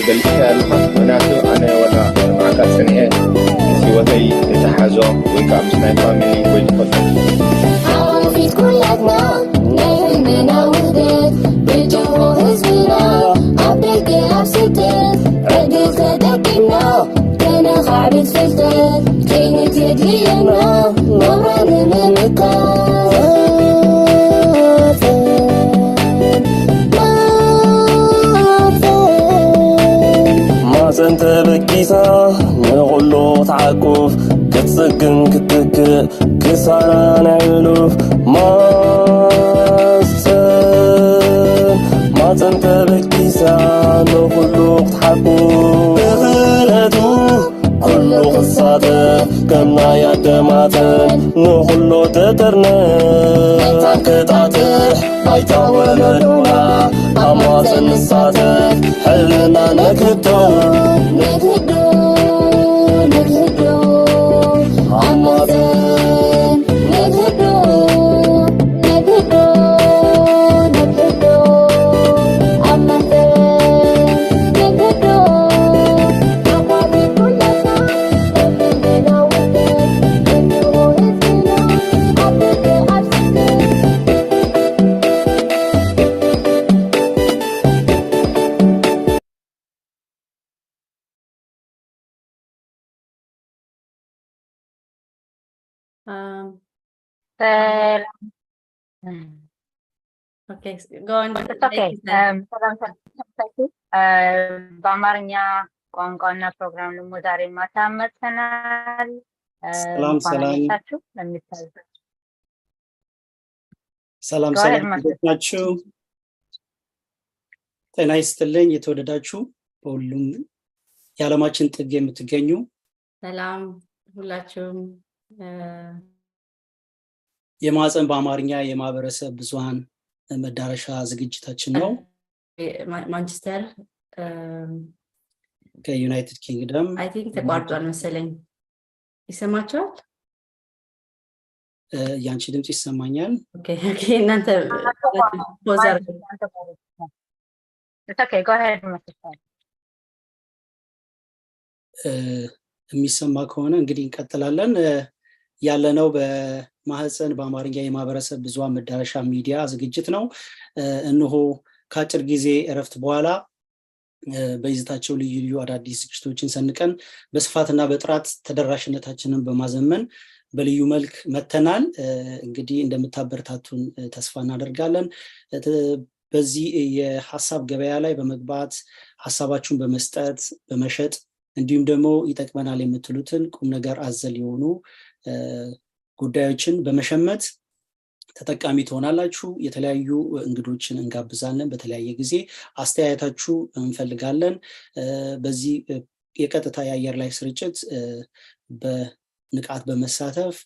ገሊፅካ ኣለኻ፣ ምክንያቱ ኣነ ወላ ንዓካ ፀኒሐ ምስ ሂወተይ ዝተሓዞ ወይ ከዓ ምስ ናይ family ወይ ዝፈልጦ። ሓቋፊት ኩላትና ናይ ህልምና ውህደት፣ ብጅሆ ህዝብና ኣብ ደገ ኣብ ስደት፣ ዕድል ተጠቂምና ከነኻዕብት ፍልጠት፣ ቅኒት የድልየና ናብራ ንምምካት። ማህፀን፣ ማህፀን። ማፀን ተበጊሳ ንኩሉ ክትዓቁፍ፣ ክትፅግን ክትትክእ ክሳራ ናይ ሕሉፍ። ማፀን፣ ማፀን ተበጊሳ ንኩሉ ክትሓቁፍ፣ ብክእለቱ ኩሉ ክሳተፍ፣ ከም ናይ ኣደ ማፀን ንኩሉ ተጠርንፍ፣ ክጣጥሕ ባይታ ወለዶና። ኣብ ማፀን ንሳተፍ፣ ሕልና ነግህዶ። ነግህዶ፣ ነግህዶ፣ ኣብ ማህፀን ነግህዶ፣ ነግህዶ፣ ነግህዶ፣ ኣብ ማህፀን ነግህዶ። ሓቋፊት ኩላትና ናይ ህልምና ውህደት፣ ብጅሆ ህዝብና ኣብ ደገ ኣብ ስደት። ሰላም። Okay, go on. Okay. ሰላም ሰላም። በአማርኛ ቋንቋና ፕሮግራም ደግሞ ዛሬ ማታ መጥተናል። ሰላም። እንኳን ሰላም። አደረሳችሁ ለሚታዘ ሰላም። Go ahead, ሰላም። ማስተር። እንዴት ናችሁ? ጤና ይስጥልኝ የተወደዳችሁ በሁሉም የዓለማችን ጥግ የምትገኙ። ሰላም ሁላችሁም። የማህፀን በአማርኛ የማህበረሰብ ብዙሃን መዳረሻ ዝግጅታችን ነው። ማንቸስተር። ከዩናይትድ ኪንግደም። I think ተቋርጧል መሰለኝ። ይሰማችኋል? የአንቺ ድምፅ ይሰማኛል። Okay፣ እናንተ pause አድርጉ። It's okay. Go ahead, ማስተር። የሚሰማ ከሆነ እንግዲህ እንቀጥላለን። ያለነው በማህፀን በአማርኛ የማህበረሰብ ብዙሃን መዳረሻ ሚዲያ ዝግጅት ነው። እነሆ ከአጭር ጊዜ እረፍት በኋላ በይዘታቸው ልዩ ልዩ አዳዲስ ዝግጅቶችን ሰንቀን በስፋትና በጥራት ተደራሽነታችንን በማዘመን በልዩ መልክ መተናል። እንግዲህ እንደምታበረታቱን ተስፋ እናደርጋለን። በዚህ የሀሳብ ገበያ ላይ በመግባት ሀሳባችሁን በመስጠት፣ በመሸጥ፣ እንዲሁም ደግሞ ይጠቅመናል የምትሉትን ቁም ነገር አዘል የሆኑ ጉዳዮችን በመሸመት ተጠቃሚ ትሆናላችሁ። የተለያዩ እንግዶችን እንጋብዛለን። በተለያየ ጊዜ አስተያየታችሁ እንፈልጋለን። በዚህ የቀጥታ የአየር ላይ ስርጭት በንቃት በመሳተፍ፣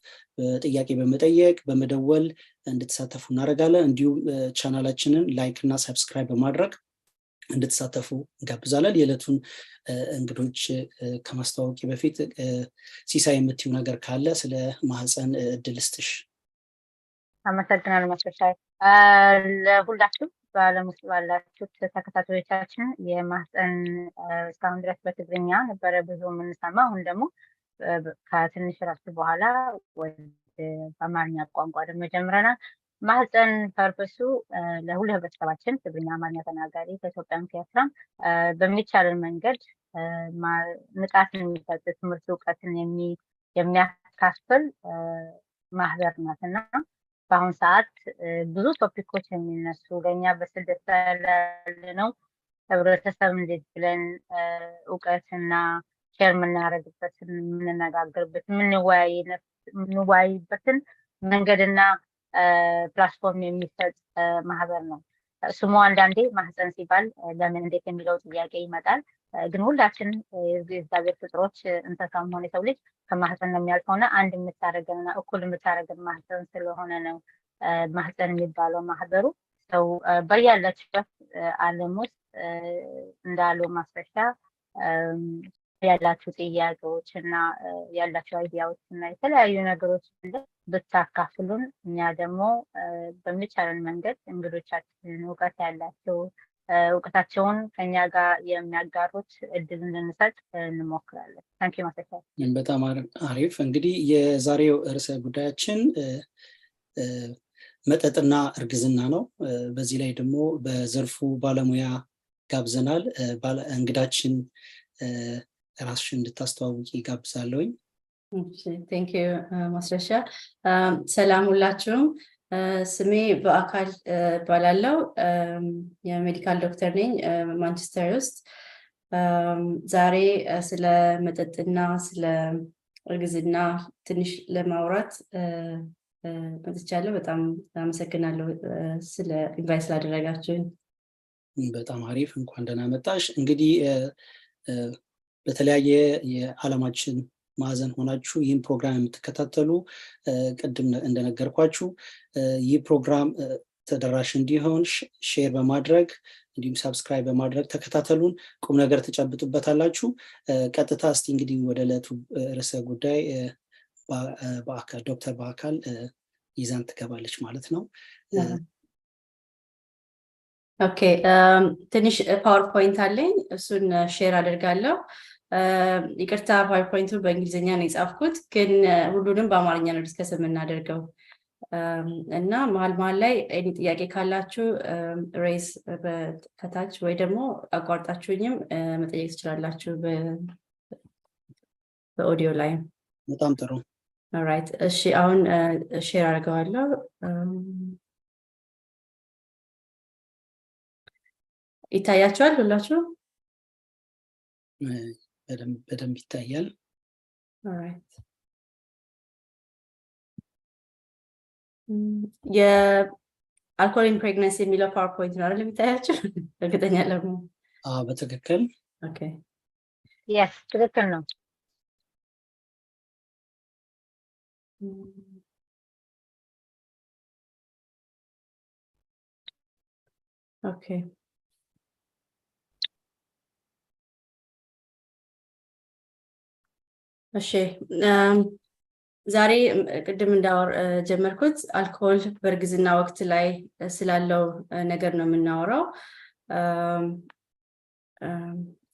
ጥያቄ በመጠየቅ፣ በመደወል እንድትሳተፉ እናደርጋለን። እንዲሁም ቻናላችንን like እና subscribe በማድረግ እንድትሳተፉ እንጋብዛለን። የዕለቱን እንግዶች ከማስተዋወቄ በፊት ሲሳይ የምትይው ነገር ካለ ስለ ማህፀን እድል ልስጥሽ። አመሰግናለሁ ማስረሻ። ለሁላችሁም በዓለም ውስጥ ባላችሁት ተከታታዮቻችን፣ የማህፀን እስካሁን ድረስ በትግርኛ ነበረ ብዙ የምንሰማ። አሁን ደግሞ ከትንሽ እረፍት በኋላ ወደ በአማርኛ ቋንቋ ደግሞ ጀምረናል። ማህፀን purpose ኡ ለሁሉ ህብረተሰባችን፣ ትግርኛ፣ አማርኛ ተናጋሪ ከኢትዮጵያም ከኤርትራም፣ በሚቻለን መንገድ ንቃትን የሚሰጥ፣ ትምህርት እውቀትን የሚያካፍል ማህበር ናት። እና በአሁን ሰዓት ብዙ topic ኦች የሚነሱ፣ ለእኛ በስደት ላይ ያለነው ህብረተሰብ እንዴት ብለን እውቀትና share የምናደርግበትን፣ የምንነጋገርበት፣ የምንወያይበትን መንገድና platform የሚሰጥ ማህበር ነው። ስሙ አንዳንዴ ማህፀን ሲባል ለምን፣ እንዴት የሚለው ጥያቄ ይመጣል። ግን ሁላችን የእግዚአብሔር ፍጥሮች፣ እንስሳም ሆነ የሰው ልጅ ከማህፀን ነው የሚያልፈውና አንድ የምታደርገንና እኩል የምታደርገን ማህፀን ስለሆነ ነው ማህፀን የሚባለው ማህበሩ። ሰው በያላችሁበት ዓለም ውስጥ እንዳለው ማስረሻ ያላችሁ ጥያቄዎች እና ያላችሁ idea ዎች እና የተለያዩ ነገሮች ብታካፍሉን፣ እኛ ደግሞ በሚቻለን መንገድ እንግዶቻችንን እውቀት ያላቸው እውቀታቸውን ከኛ ጋር የሚያጋሩት እድል እንድንሰጥ እንሞክራለን። Thank you ማስረሻ። በጣም አሪፍ። እንግዲህ የዛሬው ርዕሰ ጉዳያችን መጠጥና እርግዝና ነው። በዚህ ላይ ደግሞ በዘርፉ ባለሙያ ጋብዘናል። እንግዳችን ራስሽን እንድታስተዋውቂ ጋብዛለሁኝ። Thank you ማስረሻ። ሰላም ሁላችሁም። ስሜ በአካል እባላለሁ። የ medical doctor ነኝ ማንቸስተር ውስጥ። ዛሬ ስለ መጠጥና ስለ እርግዝና ትንሽ ለማውራት መጥቻለሁ። በጣም አመሰግናለሁ ስለ invite ስላደረጋችሁኝ። በጣም አሪፍ፣ እንኳን ደህና መጣሽ። እንግዲህ በተለያየ የዓለማችን ማዕዘን ሆናችሁ ይህን ፕሮግራም የምትከታተሉ፣ ቅድም እንደነገርኳችሁ ይህ ፕሮግራም ተደራሽ እንዲሆን share በማድረግ እንዲሁም subscribe በማድረግ ተከታተሉን። ቁም ነገር ትጨብጡበታላችሁ። ቀጥታ እስቲ እንግዲህ ወደ ዕለቱ ርዕሰ ጉዳይ በአካል ዶክተር በአካል ይዛን ትገባለች ማለት ነው። Okay፣ ትንሽ PowerPoint አለኝ፣ እሱን share አደርጋለሁ። ይቅርታ፣ PowerPoint ኡ በእንግሊዝኛ ነው የጻፍኩት፣ ግን ሁሉንም በአማርኛ ነው discuss የምናደርገው እና መሀል መሀል ላይ any ጥያቄ ካላችሁ raise ከታች ወይ ደግሞ አቋርጣችሁኝም መጠየቅ ትችላላችሁ በኦዲዮ ላይ። በጣም ጥሩ። Alright፣ እሺ፣ አሁን share አድርገዋለሁ። ይታያችኋል ሁላችሁ? በደንብ ይታያል። Alright፣ የ alcohol in pregnancy የሚለው PowerPoint ነው አይደል የሚታያችሁ? እርግጠኛ ለመሆን። አዎ፣ በትክክል። Okay። Yes፣ ትክክል ነው። Okay፣ እሺ፣ ዛሬ ቅድም እንዳወር ጀመርኩት አልኮል በእርግዝና ወቅት ላይ ስላለው ነገር ነው የምናወራው።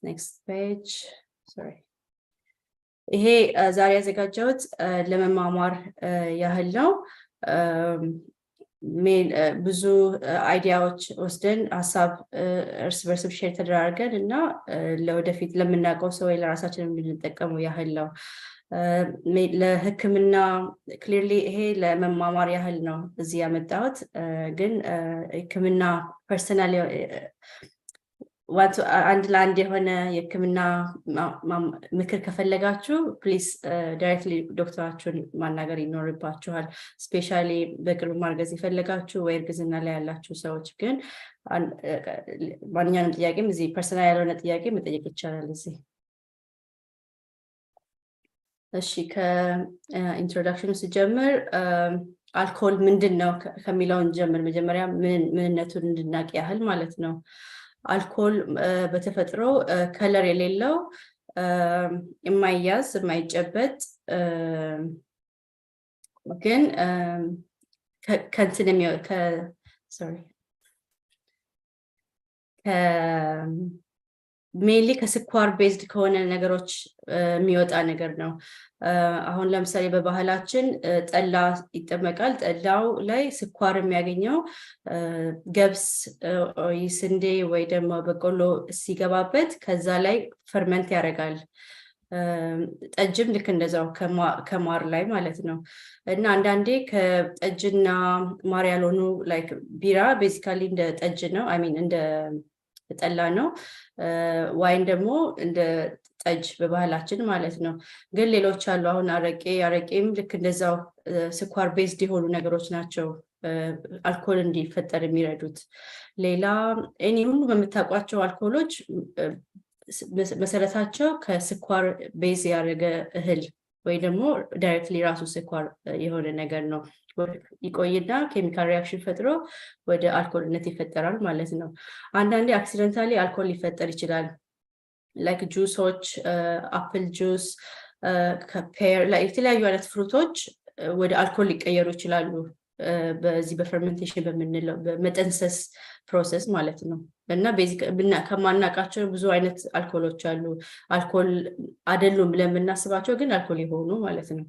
Next page፣ sorry። ይሄ ዛሬ ያዘጋጀሁት ለመማማር ያህል ነው። ብዙ idea ዎች ወስደን ሀሳብ እርስ በርስ share ተደራርገን እና ለወደፊት ለምናውቀው ሰው ወይ ለራሳችን የምንጠቀመው ያህል ነው። ለሕክምና clearly ይሄ ለመማማር ያህል ነው እዚህ ያመጣሁት። ግን ሕክምና personal አንድ ለአንድ የሆነ የሕክምና ምክር ከፈለጋችሁ please directly ዶክተራችሁን ማናገር ይኖርባችኋል። Especially በቅርብ ማርገዝ የፈለጋችሁ ወይ እርግዝና ላይ ያላችሁ ሰዎች ግን ማንኛውንም ጥያቄም እዚህ personal ያልሆነ ጥያቄ መጠየቅ ይቻላል እዚህ። እሺ፣ ከ introduction ኑ ስጀምር አልኮል ምንድን ነው ከሚለውን ጀምር። መጀመሪያ ምንነቱን እንድናቅ ያህል ማለት ነው። አልኮል በተፈጥሮ color የሌለው፣ የማይያዝ፣ የማይጨበጥ ግን ከእንትን፣ sorry፣ mainly ከስኳር based ከሆነ ነገሮች የሚወጣ ነገር ነው። አሁን ለምሳሌ በባህላችን ጠላ ይጠመቃል። ጠላው ላይ ስኳር የሚያገኘው ገብስ ወይ ስንዴ ወይ ደግሞ በቆሎ ሲገባበት ከዛ ላይ ferment ያደርጋል። ጠጅም ልክ እንደዛው ከማር ላይ ማለት ነው። እና አንዳንዴ ከጠጅና ማር ያልሆኑ like ቢራ basically እንደ ጠጅ ነው፣ I mean እንደ ጠላ ነው። Wine ደግሞ እንደ ጠጅ በባህላችን ማለት ነው። ግን ሌሎች አሉ። አሁን አረቄ፣ አረቄም ልክ እንደዛው ስኳር based የሆኑ ነገሮች ናቸው አልኮል እንዲፈጠር የሚረዱት። ሌላ any ሁሉ የምታውቋቸው አልኮሎች መሰረታቸው ከስኳር base ያደረገ እህል ወይ ደግሞ directly ራሱ ስኳር የሆነ ነገር ነው። ይቆይና chemical reaction ፈጥሮ ወደ አልኮልነት ይፈጠራል ማለት ነው። አንዳንዴ accidentally አልኮል ሊፈጠር ይችላል። Like juice ኦች፣ apple juice፣ ከ pear ላይ የተለያዩ አይነት fruit ኦች ወደ አልኮል ሊቀየሩ ይችላሉ። በዚህ በ fermentation በምንለው በመጠንሰስ process ማለት ነው። እና ከማናውቃቸው ብዙ አይነት አልኮሎች አሉ። አልኮል አይደሉም ብለን የምናስባቸው ግን አልኮል የሆኑ ማለት ነው።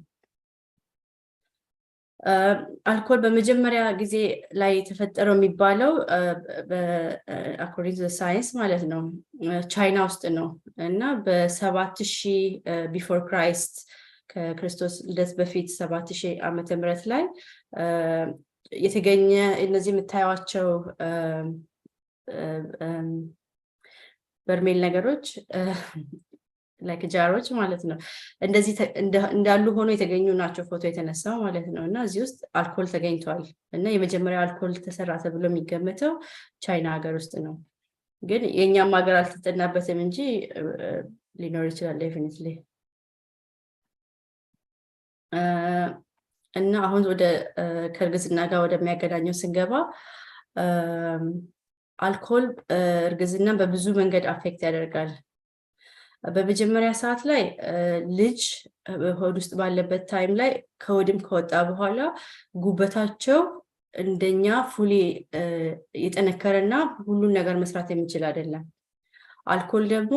አልኮል በመጀመሪያ ጊዜ ላይ የተፈጠረው የሚባለው according science ማለት ነው ቻይና ውስጥ ነው እና በ7000 before Christ፣ ከክርስቶስ ልደት በፊት 7000 ዓመተ ምህረት ላይ የተገኘ እነዚህ የምታዩቸው በርሜል ነገሮች፣ like jar ኦች ማለት ነው፣ እንደዚህ እንዳሉ ሆኖ የተገኙ ናቸው፣ ፎቶ የተነሳው ማለት ነው። እና እዚህ ውስጥ አልኮል ተገኝቷል እና የመጀመሪያው አልኮል ተሰራ ተብሎ የሚገመተው ቻይና ሀገር ውስጥ ነው። ግን የእኛም ሀገር አልተጠናበትም እንጂ ሊኖር ይችላል definitely። እና አሁን ወደ ከእርግዝና ጋር ወደሚያገናኘው ስንገባ አልኮል እርግዝናን በብዙ መንገድ affect ያደርጋል። በመጀመሪያ ሰዓት ላይ ልጅ ሆድ ውስጥ ባለበት time ላይ፣ ከሆድም ከወጣ በኋላ ጉበታቸው እንደኛ fully የጠነከረና ሁሉን ነገር መስራት የሚችል አይደለም። አልኮል ደግሞ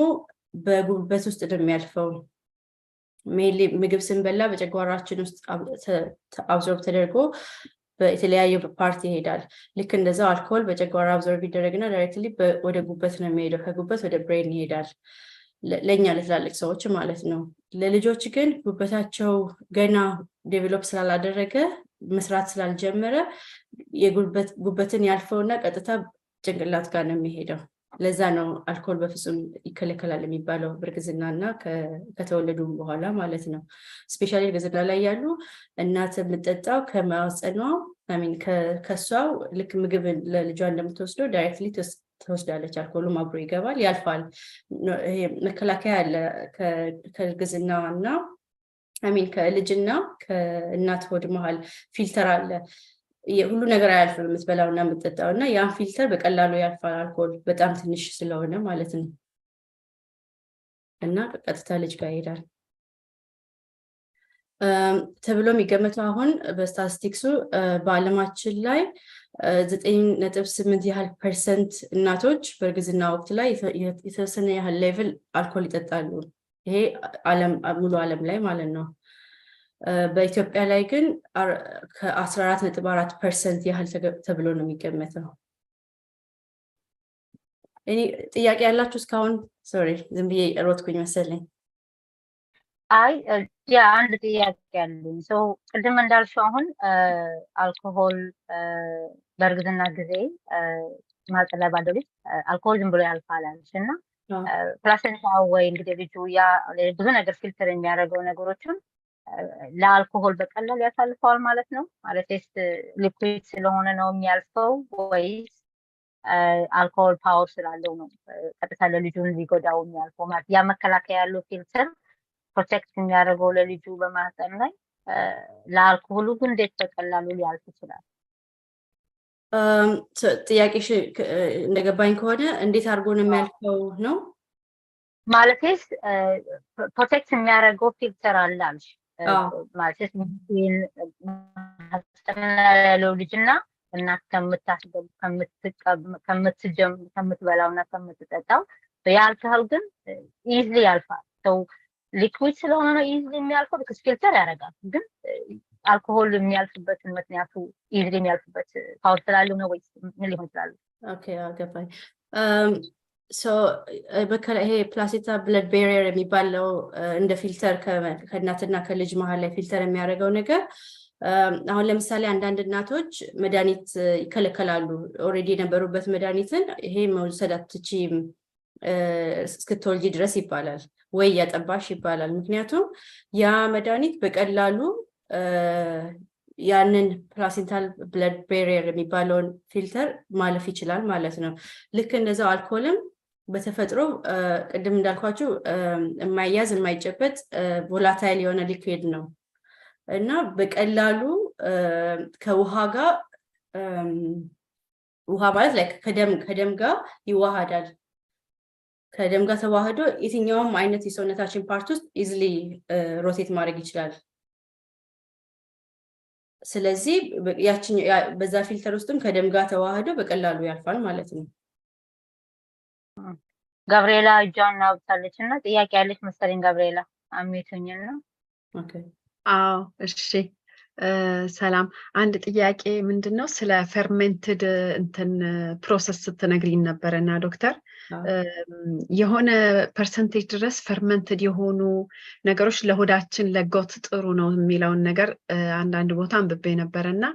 በጉበት ውስጥ ነው የሚያልፈው። Mainly ምግብ ስንበላ በጨጓራችን ውስጥ absorb ተደርጎ የተለያየ part ይሄዳል። ልክ እንደዛው አልኮል በጨጓራ absorb ይደረግና directly ወደ ጉበት ነው የሚሄደው። ከጉበት ወደ brain ይሄዳል። ለእኛ ለትላልቅ ሰዎች ማለት ነው። ለልጆች ግን ጉበታቸው ገና develop ስላላደረገ፣ መስራት ስላልጀመረ የጉበትን ያልፈውና ቀጥታ ጭንቅላት ጋር ነው የሚሄደው። ለዛ ነው አልኮል በፍጹም ይከለከላል የሚባለው በእርግዝና እና ከተወለዱም በኋላ ማለት ነው። Especially እርግዝና ላይ ያሉ እናት የምትጠጣው ከማህፀኗ፣ I mean ከሷ ልክ ምግብ ለልጇ እንደምትወስደው directly ትወስዳለች። አልኮሉም አብሮ ይገባል፣ ያልፋል። ይሄ መከላከያ አለ ከእርግዝና እና፣ I mean ከልጅና ከእናት ሆድ መሀል filter አለ። ሁሉ ነገር አያልፍም የምትበላው እና የምትጠጣው፣ እና ያን filter በቀላሉ ያልፋል አልኮል በጣም ትንሽ ስለሆነ ማለት ነው። እና ቀጥታ ልጅ ጋር ይሄዳል። ተብሎ የሚገመተው አሁን በስታቲስቲክሱ በዓለማችን ላይ 9.8 ያህል percent እናቶች በእርግዝና ወቅት ላይ የተወሰነ ያህል level አልኮል ይጠጣሉ። ይሄ ሙሉ ዓለም ላይ ማለት ነው። በኢትዮጵያ ላይ ግን ከ14.4% ያህል ተብሎ ነው የሚገመተው። እኔ ጥያቄ ያላችሁ እስካሁን? Sorry፣ ዝም ብዬ ሮጥኩኝ መሰለኝ። አይ yeah፣ አንድ ጥያቄ አለኝ። So ቅድም እንዳልሽው አሁን አልኮሆል በእርግዝና ጊዜ ማህፀን ላይ ባለው ልጅ አልኮሆል ዝም ብሎ ያልፋል አልሽ እና placenta ወይ እንግዲህ ልጁ ያ ብዙ ነገር filter የሚያደርገው ነገሮችን ለአልኮሆል በቀላሉ ያሳልፈዋል ማለት ነው። ማለትስ liquid ስለሆነ ነው የሚያልፈው ወይስ አልኮሆል power ስላለው ነው ቀጥታ ለልጁን ሊጎዳው የሚያልፈው? ማለት ያ መከላከያ ያለው filter protect የሚያደርገው ለልጁ በማህፀን ላይ ለአልኮሆሉ ግን እንዴት በቀላሉ ሊያልፍ ይችላል? ጥያቄሽ እንደገባኝ ከሆነ እንዴት አድርጎ ነው የሚያልፈው ነው? ማለትስ protect የሚያደርገው filter አለ አልሽ። ማለትስ ማህፀን ላይ ያለው ልጅና እናት ከምትበላው እና ከምትጠጣው የአልኮሆል ግን easily ያልፋል። So liquid ስለሆነ ነው easily የሚያልፈው? Because filter ያደርጋል። ግን አልኮሆል የሚያልፍበትን ምክንያቱ easily የሚያልፍበት power ስላለው ነው ወይስ ምን ሊሆን ይችላል? Okay፣ ገባኝ። ይሄ placenta blood barrier የሚባለው እንደ filter ከእናትና ከልጅ መሀል ላይ filter የሚያደርገው ነገር፣ አሁን ለምሳሌ አንዳንድ እናቶች መድኃኒት ይከለከላሉ። Already የነበሩበት መድኃኒትን ይሄ መውሰድ አትችይም እስክትወልጂ ድረስ ይባላል፣ ወይ እያጠባሽ ይባላል። ምክንያቱም ያ መድኃኒት በቀላሉ ያንን placental blood barrier የሚባለውን filter ማለፍ ይችላል ማለት ነው። ልክ እንደዛው አልኮልም በተፈጥሮ ቅድም እንዳልኳችሁ የማይያዝ፣ የማይጨበጥ volatile የሆነ liquid ነው እና በቀላሉ ከውሃ ጋር፣ ውሃ ማለት like ከደም ጋር ይዋሃዳል። ከደም ጋር ተዋህዶ የትኛውም አይነት የሰውነታችን part ውስጥ easily rotate ማድረግ ይችላል። ስለዚህ በዛ filter ውስጥም ከደም ጋር ተዋህዶ በቀላሉ ያልፋል ማለት ነው። ጋብርኤላ እጇን አውጥታለች እና ጥያቄ ያለች መሰለኝ። ጋብርኤላ unmute ሁኚና። Okay። አዎ፣ እሺ፣ ሰላም። አንድ ጥያቄ ምንድን ነው፣ ስለ fermented እንትን process ስትነግሪኝ ነበረ እና ዶክተር፣ የሆነ percentage ድረስ fermented የሆኑ ነገሮች ለሆዳችን ለ gut ጥሩ ነው የሚለውን ነገር አንዳንድ ቦታ አንብቤ ነበረ እና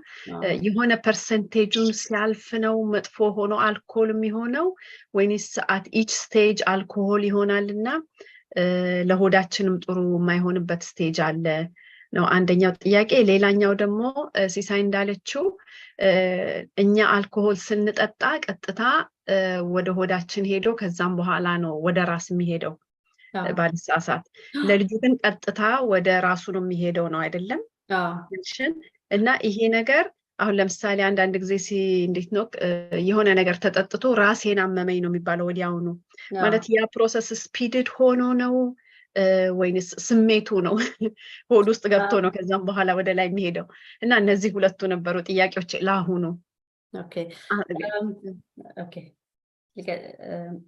የሆነ percentage ኡን ሲያልፍ ነው መጥፎ ሆኖ አልኮል የሚሆነው ወይንስ at each stage አልኮሆል ይሆናል እና ለሆዳችንም ጥሩ የማይሆንበት stage አለ ነው አንደኛው ጥያቄ። ሌላኛው ደግሞ ሲሳይ እንዳለችው እኛ አልኮሆል ስንጠጣ ቀጥታ ወደ ሆዳችን ሄዶ ከዛም በኋላ ነው ወደ ራስ የሚሄደው ባልሳሳት። ለልጁ ግን ቀጥታ ወደ ራሱ ነው የሚሄደው ነው አይደለም? እና ይሄ ነገር አሁን ለምሳሌ አንዳንድ ጊዜ እንዴት ነው፣ የሆነ ነገር ተጠጥቶ ራሴን አመመኝ ነው የሚባለው ወዲያውኑ። ማለት ያ process speeded ሆኖ ነው ወይንስ ስሜቱ ነው ሆድ ውስጥ ገብቶ ነው ከዛም በኋላ ወደ ላይ የሚሄደው? እና እነዚህ ሁለቱ ነበሩ ጥያቄዎች ለአሁኑ። Okay፣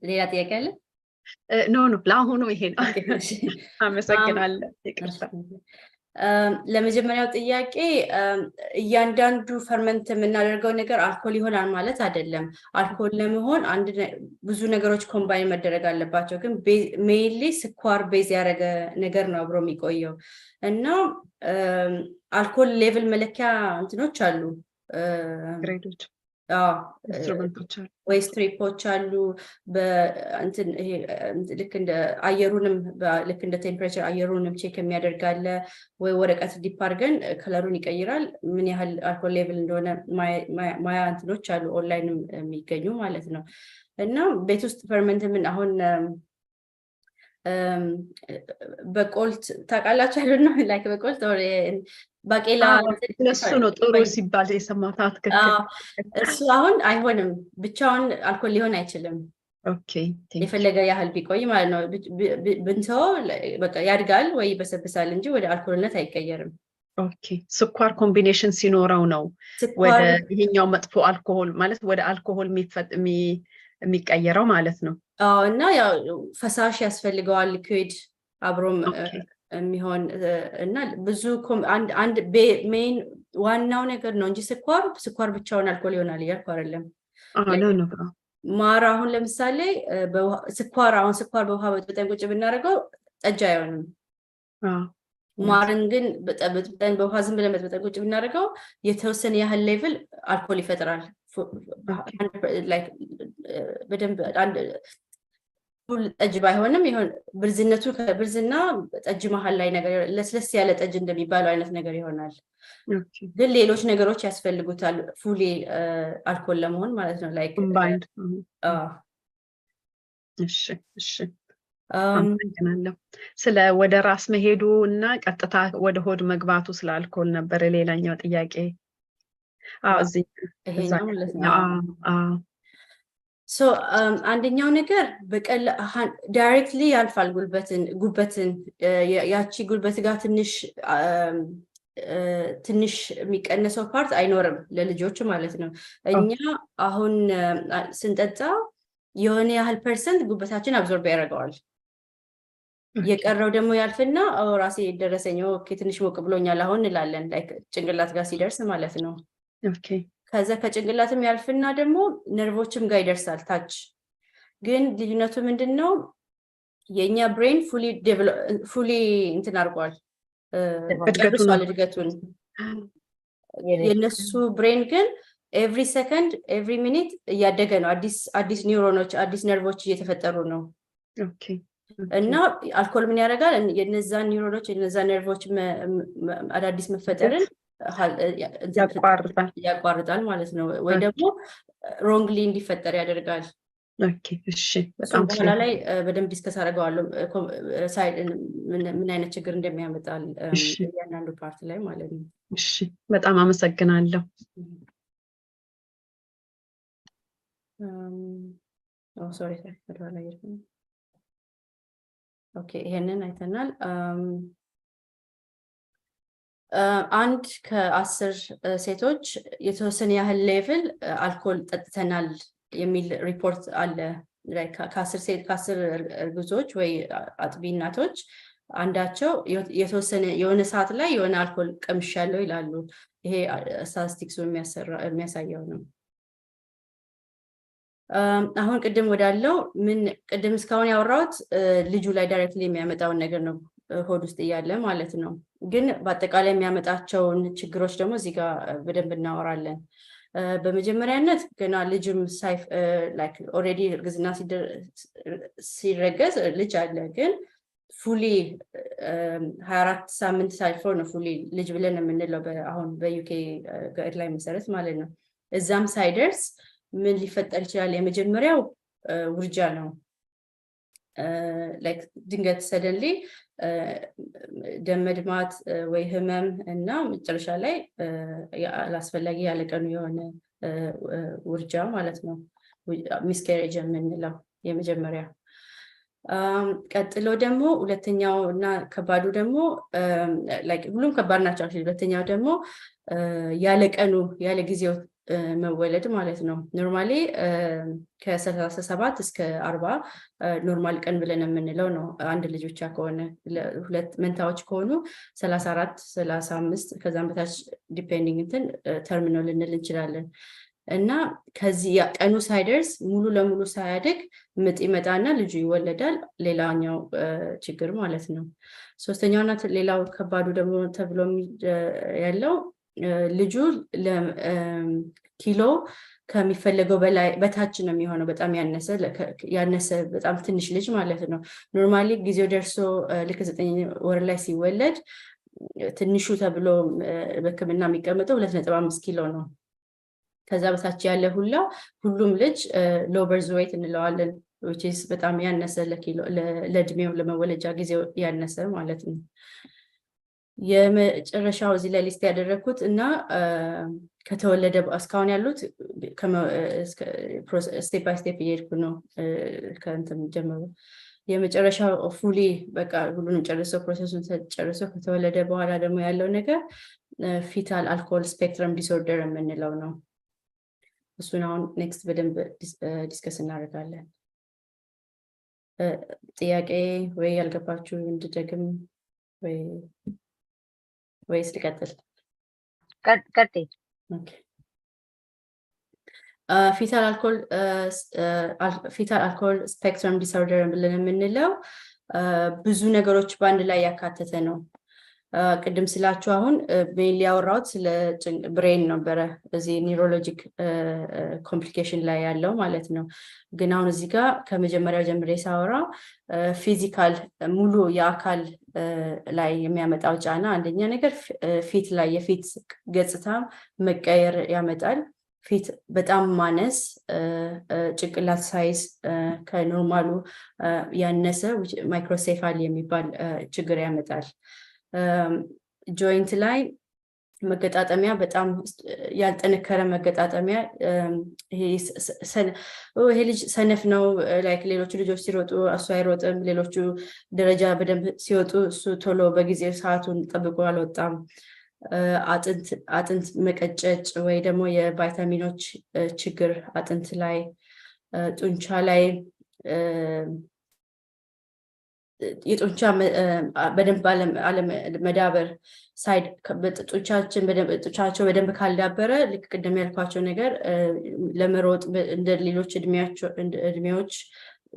ሌላ ጥያቄ አለ? No, ለአሁኑ ይሄ ነው። አመሰግናለሁ። ይቅርታ። ለመጀመሪያው ጥያቄ እያንዳንዱ ferment የምናደርገው ነገር አልኮል ይሆናል ማለት አይደለም። አልኮል ለመሆን አንድ ብዙ ነገሮች combine መደረግ አለባቸው። ግን mainly ስኳር base ያደረገ ነገር ነው አብሮ የሚቆየው እና አልኮል level መለኪያ እንትኖች አሉ። Grade ኦች፣ instrument ኦች አሉ። ወይ strip ኦች አሉ። በእንትን ይሄ ልክ እንደ አየሩንም ልክ እንደ temperature አየሩንም check የሚያደርግ አለ። ወይ ወረቀት dip አድርገን color ኡን ይቀይራል። ምን ያህል አልኮል level እንደሆነ ማያ እንትኖች አሉ፣ ኦንላይንም የሚገኙ ማለት ነው። እና ቤት ውስጥ ferment ምን አሁን በቆልት ታውቃላችሁ አይደል ነው፣ like በቆልት or ባቄላ። ለሱ ነው ጥሩ ሲባል የሰማሁት። ትክክል። እሱ አሁን አይሆንም፣ ብቻውን አልኮል ሊሆን አይችልም። የፈለገ ያህል ቢቆይ ማለት ነው። ብንተወው በቃ ያድጋል ወይ ይበሰብሳል እንጂ ወደ አልኮልነት አይቀየርም። Okay፣ ስኳር combination ሲኖረው ነው ወደ ይሄኛው መጥፎ አልኮሆል ማለት ወደ አልኮሆል የሚቀየረው ማለት ነው። አዎ፣ እና ያው ፈሳሽ ያስፈልገዋል፣ liquid አብሮም የሚሆን እና ብዙ አንድ main ዋናው ነገር ነው እንጂ ስኳር ብቻውን አልኮል ይሆናል እያልኩ አይደለም። No. ማር አሁን ለምሳሌ ስኳር አሁን ስኳር በውሃ በጥብጠን ቁጭ ብናደርገው ጠጅ አይሆንም። ማርን ግን በጥብጠን በውሃ ዝም ብለን በጥብጠን ቁጭ ብናደርገው የተወሰነ ያህል level አልኮል ይፈጥራል። በደንብ full ጠጅ ባይሆንም ይሆን ብርዝነቱ ከብርዝና ጠጅ መሀል ላይ ነገር ለስለስ ያለ ጠጅ እንደሚባለው አይነት ነገር ይሆናል። ግን ሌሎች ነገሮች ያስፈልጉታል fully አልኮል ለመሆን ማለት ነው። Like Combined። እሺ፣ አመሰግናለሁ። ስለ ወደ ራስ መሄዱ እና ቀጥታ ወደ ሆድ መግባቱ ስለ አልኮል ነበር ሌላኛው ጥያቄ። አዎ፣ እዚህ ይሄኛው ማለት ነው። So አንደኛው ነገር በቀል directly ያልፋል ጉበትን። ያቺ ጉበት ጋር ትንሽ የሚቀነሰው part አይኖርም ለልጆች ማለት ነው። እኛ አሁን ስንጠጣ የሆነ ያህል percent ጉበታችን absorb ያደርገዋል። የቀረው ደግሞ ያልፍና ራሴ ደረሰኝ፣ okay ትንሽ ሞቅ ብሎኛል አሁን እንላለን፣ like ጭንቅላት ጋር ሲደርስ ማለት ነው። ከዛ ከጭንቅላትም ያልፍና ደግሞ ነርቮችም ጋር ይደርሳል ታች። ግን ልዩነቱ ምንድን ነው? የእኛ brain fully እንትን አድርጓል፣ ጨርሷል እድገቱን። የእነሱ brain ግን every second, every minute እያደገ ነው። አዲስ አዲስ ኒውሮኖች፣ አዲስ ነርቮች እየተፈጠሩ ነው። እና አልኮል ምን ያደርጋል? የነዛን ኒውሮኖች፣ የነዛን ነርቮች አዳዲስ መፈጠርን ያቋርጣል። ያቋርጣል ማለት ነው። ወይ ደግሞ wrongly እንዲፈጠር ያደርጋል። እሺ። በጣም በኋላ ላይ በደንብ discuss አደርገዋለሁ ምን አይነት ችግር እንደሚያመጣል እያንዳንዱ part ላይ ማለት ነው። እሺ፣ በጣም አመሰግናለሁ። Sorry፣ ወደኋላ። Okay፣ ይሄንን አይተናል። አንድ ከ10 ሴቶች የተወሰነ ያህል level አልኮል ጠጥተናል የሚል ሪፖርት አለ። ከ10 ሴት፣ ከ10 እርጉዞች ወይ አጥቢ እናቶች አንዳቸው የተወሰነ የሆነ ሰዓት ላይ የሆነ አልኮል ቀምሻለሁ ይላሉ። ይሄ ስታቲስቲክሱ የሚያሳየው ነው። አሁን ቅድም ወዳለው ምን ቅድም እስካሁን ያወራሁት ልጁ ላይ directly የሚያመጣውን ነገር ነው፣ ሆድ ውስጥ እያለ ማለት ነው። ግን በአጠቃላይ የሚያመጣቸውን ችግሮች ደግሞ እዚህ ጋር በደንብ እናወራለን። በመጀመሪያነት ገና ልጅም already እርግዝና ሲረገዝ ልጅ አለ፣ ግን fully 24 ሳምንት ሳይልፈው ነው fully ልጅ ብለን የምንለው አሁን በ UK guideline መሰረት ማለት ነው። እዛም ሳይደርስ ምን ሊፈጠር ይችላል? የመጀመሪያው ውርጃ ነው። ድንገት suddenly ደም መድማት ወይ ህመም እና መጨረሻ ላይ አላስፈላጊ ያለቀኑ የሆነ ውርጃ ማለት ነው። Miscarriage የምንለው የመጀመሪያ። ቀጥሎ ደግሞ ሁለተኛው እና ከባዱ ደግሞ፣ ሁሉም ከባድ ናቸው። ሁለተኛው ደግሞ ያለ ቀኑ ያለ ጊዜው መወለድ ማለት ነው። Normally ከ37 እስከ 40 normal ቀን ብለን የምንለው ነው። አንድ ልጅ ብቻ ከሆነ። ሁለት መንታዎች ከሆኑ 34፣ 35 ከዛም በታች depending እንትን term ነው ልንል እንችላለን። እና ከዚህ ቀኑ ሳይደርስ ሙሉ ለሙሉ ሳያድግ ምጥ ይመጣና ልጁ ይወለዳል። ሌላኛው ችግር ማለት ነው። ሶስተኛውና ሌላው ከባዱ ደግሞ ተብሎ ያለው ልጁ ኪሎ ከሚፈለገው በላይ በታች ነው የሚሆነው። በጣም ያነሰ ያነሰ፣ በጣም ትንሽ ልጅ ማለት ነው። Normally ጊዜው ደርሶ ልክ 9 ወር ላይ ሲወለድ ትንሹ ተብሎ በሕክምና የሚቀመጠው 2.5 ኪሎ ነው። ከዛ በታች ያለ ሁላ ሁሉም ልጅ low birth weight እንለዋለን፣ which is በጣም ያነሰ፣ ለኪሎ ለእድሜው ለመወለጃ ጊዜው ያነሰ ማለት ነው። የመጨረሻው እዚህ ላይ list ያደረግኩት እና ከተወለደ እስካሁን ያሉት step by step እየሄድኩ ነው ከእንትን ጀምሮ። የመጨረሻው fully በቃ ሁሉንም ጨርሶ፣ process ኡን ጨርሶ ከተወለደ በኋላ ደግሞ ያለው ነገር fetal alcohol spectrum disorder የምንለው ነው። እሱን አሁን next በደንብ discuss እናደርጋለን። ጥያቄ ወይ ያልገባችሁ እንድደግም ወይ ወይስ ልቀጥል? ቀጥይ። Fetal alcohol spectrum disorder ብለን የምንለው ብዙ ነገሮች በአንድ ላይ ያካተተ ነው። ቅድም ስላችሁ አሁን mainly ያወራሁት ስለ brain ነበረ፣ እዚህ neurologic complication ላይ ያለው ማለት ነው። ግን አሁን እዚህ ጋር ከመጀመሪያው ጀምሬ ሳወራ physical ሙሉ የአካል ላይ የሚያመጣው ጫና አንደኛ ነገር ፊት ላይ የፊት ገጽታ መቀየር ያመጣል። ፊት በጣም ማነስ፣ ጭንቅላት size ከ normal ኡ ያነሰ microcephaly የሚባል ችግር ያመጣል። Joint ላይ መገጣጠሚያ በጣም ያልጠነከረ መገጣጠሚያ፣ ይሄ ልጅ ሰነፍ ነው፣ like ሌሎቹ ልጆች ሲሮጡ እሱ አይሮጥም፣ ሌሎቹ ደረጃ በደንብ ሲወጡ እሱ ቶሎ በጊዜ ሰዓቱን ጠብቆ አልወጣም። አጥንት መቀጨጭ ወይ ደግሞ የቫይታሚኖች ችግር አጥንት ላይ፣ ጡንቻ ላይ የጡንቻ በደንብ አለመዳበር፣ side ጡንቻችን ጡንቻቸው በደንብ ካልዳበረ ልክ ቅድም ያልኳቸው ነገር ለመሮጥ እንደ ሌሎች እድሜዎች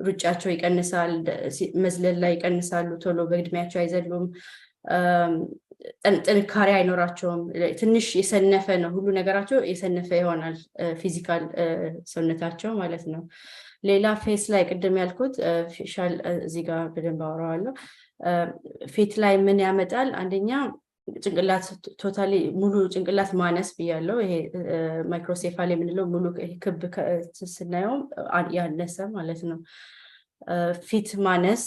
ሩጫቸው ይቀንሳል፣ መዝለል ላይ ይቀንሳሉ፣ ቶሎ በእድሜያቸው አይዘሉም፣ ጥንካሬ አይኖራቸውም። ትንሽ የሰነፈ ነው፣ ሁሉ ነገራቸው የሰነፈ ይሆናል፣ physical ሰውነታቸው ማለት ነው። ሌላ face ላይ ቅድም ያልኩት facial እዚህ ጋር በደንብ አወራዋለሁ። ፊት ላይ ምን ያመጣል? አንደኛ ጭንቅላት totally ሙሉ ጭንቅላት ማነስ ብያለው። ይሄ microcephaly የምንለው ሙሉ ክብ ስናየው ያነሰ ማለት ነው። ፊት ማነስ፣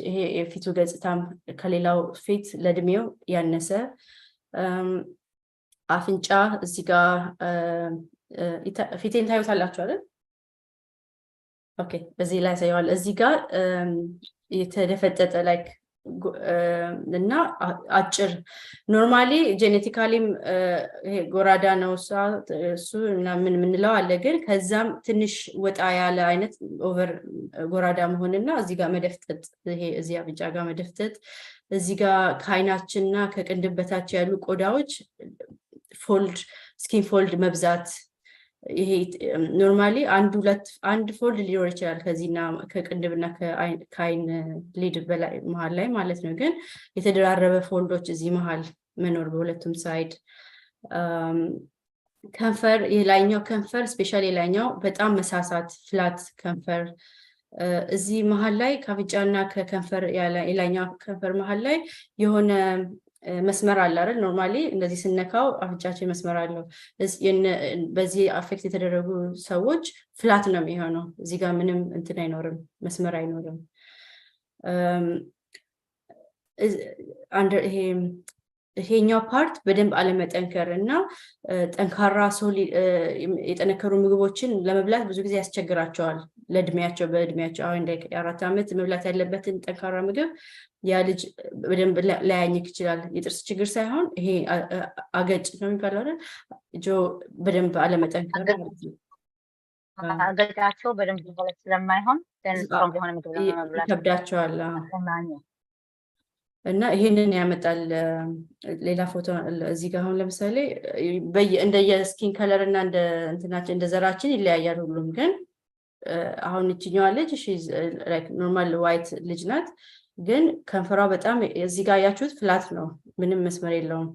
ይሄ የፊቱ ገጽታም ከሌላው ፊት ለእድሜው ያነሰ፣ አፍንጫ እዚህ ጋር ፊቴን ታዩታላችሁ አይደል? Okay፣ እዚህ ላይ ያሳየዋል። እዚህ ጋር የተደፈጠጠ like እና አጭር፣ normally genetically ም ይሄ ጎራዳ ነው እሱ ምናምን የምንለው አለ። ግን ከዛም ትንሽ ወጣ ያለ አይነት over ጎራዳ መሆንና እዚህ ጋር መደፍጠጥ፣ ይሄ እዚህ አፍንጫ ጋር መደፍጠጥ፣ እዚህ ጋር ከአይናችንና ከቅንድብ በታች ያሉ ቆዳዎች fold፣ skin fold መብዛት። ይሄ normally አንድ ሁለት አንድ fold ሊኖር ይችላል ከዚህና ከቅንድብና ከአይን lid በላይ መሀል ላይ ማለት ነው። ግን የተደራረበ fold ኦች እዚህ መሀል መኖር በሁለቱም side፣ ከንፈር፣ የላይኛው ከንፈር especially የላይኛው በጣም መሳሳት፣ flat ከንፈር፣ እዚህ መሀል ላይ ከአፍንጫና ከከንፈር የላይኛው ከንፈር መሀል ላይ የሆነ መስመር አለ አይደል? Normally እንደዚህ ስነካው አፍንጫችን መስመር አለው። በዚህ affect የተደረጉ ሰዎች flat ነው የሚሆነው። እዚህ ጋር ምንም እንትን አይኖርም፣ መስመር አይኖርም። ይሄ ይሄኛው part በደንብ አለመጠንከር እና ጠንካራ የጠነከሩ ምግቦችን ለመብላት ብዙ ጊዜ ያስቸግራቸዋል። ለእድሜያቸው፣ በእድሜያቸው አሁን እንደ የ4 ዓመት መብላት ያለበትን ጠንካራ ምግብ ያ ልጅ በደንብ ላያኝክ ይችላል። የጥርስ ችግር ሳይሆን ይሄ አገጭ ነው የሚባለው አይደል? Jaw በደንብ አለመጠንከር ማለት ነው። አገጫቸው በደንብ develop ስለማይሆን strong የሆነ ምግብ ለመብላት ይከብዳቸዋል። እና ይሄንን ያመጣል። ሌላ ፎቶ እዚህ ጋር አሁን ለምሳሌ እንደየ skin color እና እንደ እንትናችን እንደ ዘራችን ይለያያል ሁሉም። ግን አሁን ይችኛዋ ልጅ normal white ልጅ ናት። ግን ከንፈሯ በጣም እዚህ ጋር ያያችሁት flat ነው፣ ምንም መስመር የለውም።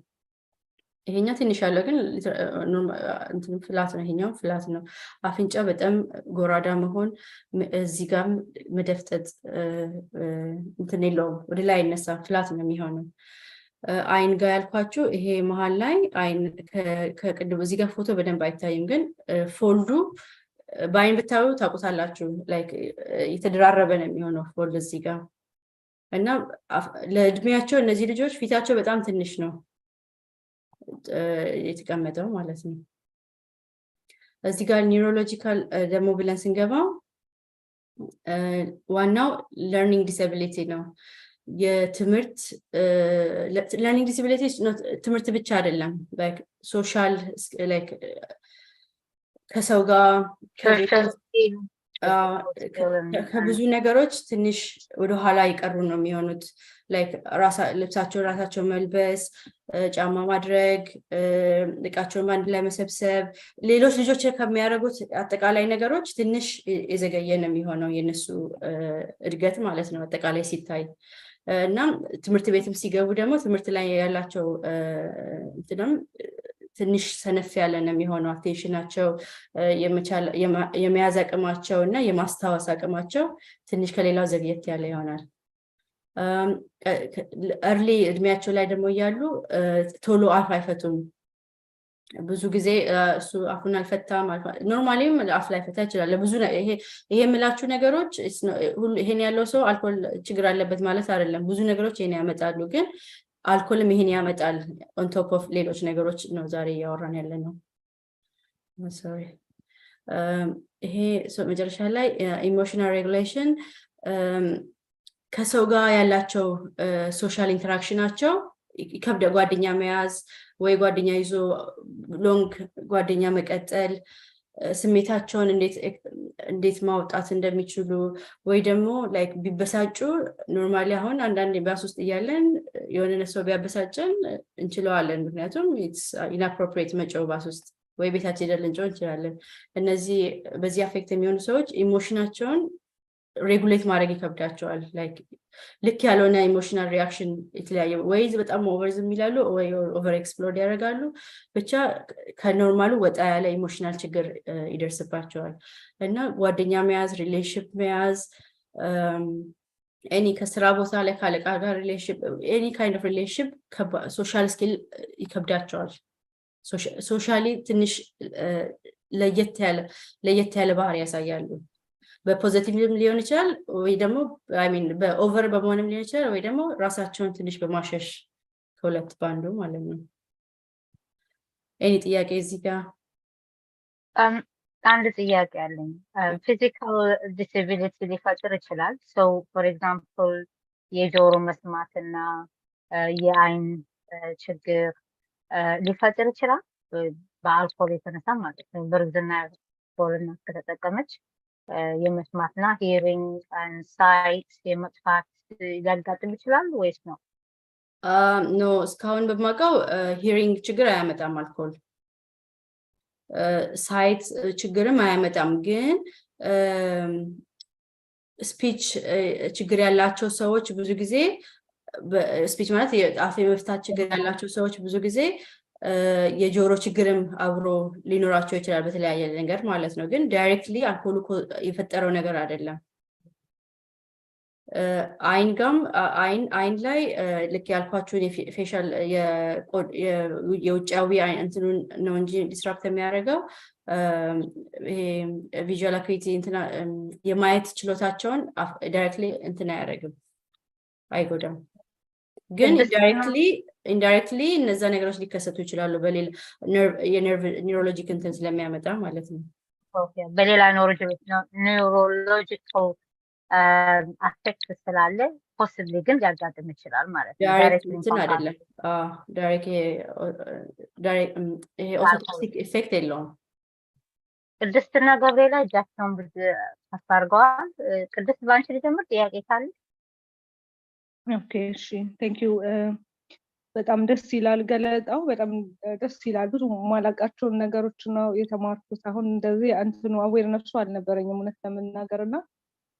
ይሄኛው ትንሽ ያለው ግን እንትን flat ነው፣ ይሄኛው flat ነው። አፍንጫ በጣም ጎራዳ መሆን፣ እዚህ ጋርም መደፍጠጥ፣ እንትን የለውም፣ ወደ ላይ አይነሳም፣ flat ነው የሚሆነው። አይን ጋር ያልኳችሁ ይሄ መሀል ላይ አይን ከቅድም እዚህ ጋር ፎቶ በደንብ አይታይም፣ ግን fold ኡ በአይን ብታዩ ታውቁታላችሁ። Like የተደራረበ ነው የሚሆነው fold እዚህ ጋር። እና ለእድሜያቸው እነዚህ ልጆች ፊታቸው በጣም ትንሽ ነው የተቀመጠው ማለት ነው። እዚህ ጋር neurological ደግሞ ብለን ስንገባ ዋናው learning disability ነው። የትምህርት learning disability ትምህርት ብቻ አይደለም፣ social ከሰው ጋር ከብዙ ነገሮች ትንሽ ወደኋላ የቀሩ ነው የሚሆኑት። Like ልብሳቸውን ራሳቸው መልበስ፣ ጫማ ማድረግ፣ እቃቸውን በአንድ ላይ መሰብሰብ፣ ሌሎች ልጆች ከሚያደርጉት አጠቃላይ ነገሮች ትንሽ የዘገየ ነው የሚሆነው የነሱ እድገት ማለት ነው አጠቃላይ ሲታይ። እና ትምህርት ቤትም ሲገቡ ደግሞ ትምህርት ላይ ያላቸው እንትንም ትንሽ ሰነፍ ያለ ነው የሚሆነው። Attention ኣቸው፣ የመያዝ አቅማቸው እና የማስታወስ አቅማቸው ትንሽ ከሌላው ዘግየት ያለ ይሆናል። Early እድሜያቸው ላይ ደግሞ እያሉ ቶሎ አፍ አይፈቱም። ብዙ ጊዜ እሱ አፉን አልፈታም። Normally ም አፍ ላይፈታ ይችላል። ለብዙ ይሄ የምላችሁ ነገሮች ይሄን ያለው ሰው አልኮል ችግር አለበት ማለት አይደለም። ብዙ ነገሮች ይሄን ያመጣሉ፣ ግን አልኮልም ይሄን ያመጣል። On top of ሌሎች ነገሮች ነው ዛሬ እያወራን ያለ ነው። Sorry፣ ይሄ መጨረሻ ላይ emotional regulation፣ ከሰው ጋር ያላቸው social interaction ኣቸው ይከብደ፣ ጓደኛ መያዝ ወይ ጓደኛ ይዞ long ጓደኛ መቀጠል፣ ስሜታቸውን እንዴት ማውጣት እንደሚችሉ ወይ ደግሞ like ቢበሳጩ፣ normally አሁን አንዳንድ ባስ ውስጥ እያለን የሆነ ሰው ቢያበሳጨን እንችለዋለን። ምክንያቱም inappropriate መጮህ ባስ ውስጥ፣ ወይ ቤታችን ሄደን ልንጮህ እንችላለን። እነዚህ በዚህ affect የሚሆኑ ሰዎች emotion ኣቸውን regulate ማድረግ ይከብዳቸዋል። Like ልክ ያልሆነ emotional reaction የተለያየ ወይ በጣም over ዝም ይላሉ ወይ over explode ያደርጋሉ። ብቻ ከ normal ኡ ወጣ ያለ emotional ችግር ይደርስባቸዋል። እና ጓደኛ መያዝ፣ relationship መያዝ፣ any ከስራ ቦታ ላይ ከአለቃ ጋር relationship፣ any kind of relationship፣ social skill ይከብዳቸዋል። Socially ትንሽ ለየት ያለ ባህሪ ያሳያሉ። በ positive ም ሊሆን ይችላል ወይ ደግሞ I mean በ over በመሆንም ሊሆን ይችላል ወይ ደግሞ ራሳቸውን ትንሽ በማሸሽ፣ ከሁለት በአንዱ ማለት ነው። Any ጥያቄ እዚህ ጋር? አንድ ጥያቄ አለኝ። Physical disability ሊፈጥር ይችላል። So for example የጆሮ መስማትና የአይን ችግር ሊፈጥር ይችላል በአልኮል የተነሳ ማለት ነው። በእርግዝና አልኮልና ከተጠቀመች የመስማትና hearing, sight የመጥፋት ሊያጋጥም ይችላል ወይስ ነው? No፣ እስካሁን በማውቀው hearing ችግር አያመጣም አልኮል፣ sight ችግርም አያመጣም። ግን speech ችግር ያላቸው ሰዎች ብዙ ጊዜ፣ speech ማለት የአፍ የመፍታት ችግር ያላቸው ሰዎች ብዙ ጊዜ የጆሮ ችግርም አብሮ ሊኖራቸው ይችላል በተለያየ ነገር ማለት ነው። ግን directly አልኮሉ የፈጠረው ነገር አይደለም። አይን ጋም አይን ላይ ልክ ያልኳችሁን የ facial የውጫዊ አይን እንትኑን ነው እንጂ disrupt የሚያደርገው ይሄ visual acuity የማየት ችሎታቸውን directly እንትን አያደርግም፣ አይጎዳም። ግን indirectly እነዛ ነገሮች ሊከሰቱ ይችላሉ በሌላ የ nerve neurologic እንትን ስለሚያመጣ ማለት ነው። በሌላ neurological affect ስላለ possibly ግን ሊያጋጥም ይችላል ማለት ነው። Direct እንትን አይደለም። Direct ይሄ ototoxic effect የለውም። ቅድስትና ገብርኤላ እጃቸውን ብድ ከፍ አድርገዋል። ቅድስት፣ በአንቺ ልጀምር፣ ጥያቄ ካለ። Okay፣ እሺ፣ thank you። በጣም ደስ ይላል ገለጣው፣ በጣም ደስ ይላል። ብዙ ማላውቃቸውን ነገሮች ነው የተማርኩት። አሁን እንደዚህ እንትኑ awareness ኡ አልነበረኝም እውነት ለመናገር። እና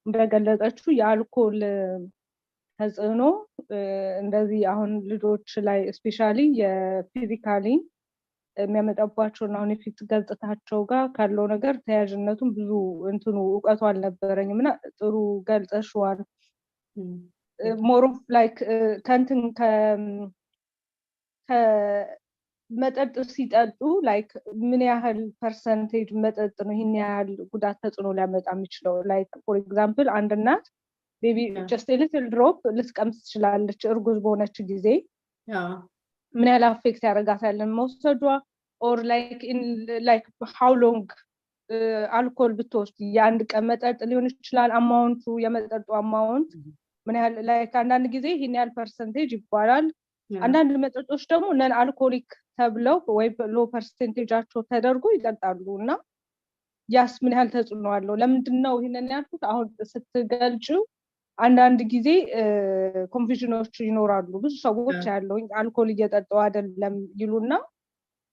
እንደገለጸችው የአልኮል ተጽዕኖ እንደዚህ አሁን ልጆች ላይ especially የ physically የሚያመጣባቸውን አሁን የፊት ገጽታቸው ጋር ካለው ነገር ተያያዥነቱን ብዙ እንትኑ እውቀቱ አልነበረኝም እና ጥሩ ገልጸሽዋል። More of like ከእንትን ከመጠጥ ሲጠጡ like ምን ያህል percentage መጠጥ ነው ይህን ያህል ጉዳት ተጽዕኖ ሊያመጣ የሚችለው? Like for example አንድ እናት maybe just little drop ልትቀምስ ትችላለች እርጉዝ በሆነች ጊዜ፣ ምን ያህል affect ያደርጋታል መውሰዷ? Or like how long አልኮል ብትወስድ፣ የአንድ ቀን መጠጥ ሊሆን ይችላል፣ amount ኡ የመጠጡ amount ምን ያህል? Like አንዳንድ ጊዜ ይህን ያህል percentage ይባላል። አንዳንድ መጠጦች ደግሞ non alcoholic ተብለው ወይ low percentage ኣቸው ተደርጎ ይጠጣሉ እና ያስ ምን ያህል ተጽዕኖ አለው? ለምንድን ነው ይህንን ያልኩት? አሁን ስትገልጪው አንዳንድ ጊዜ confusion ኖች ይኖራሉ። ብዙ ሰዎች ያለው አልኮል እየጠጣው አይደለም ይሉና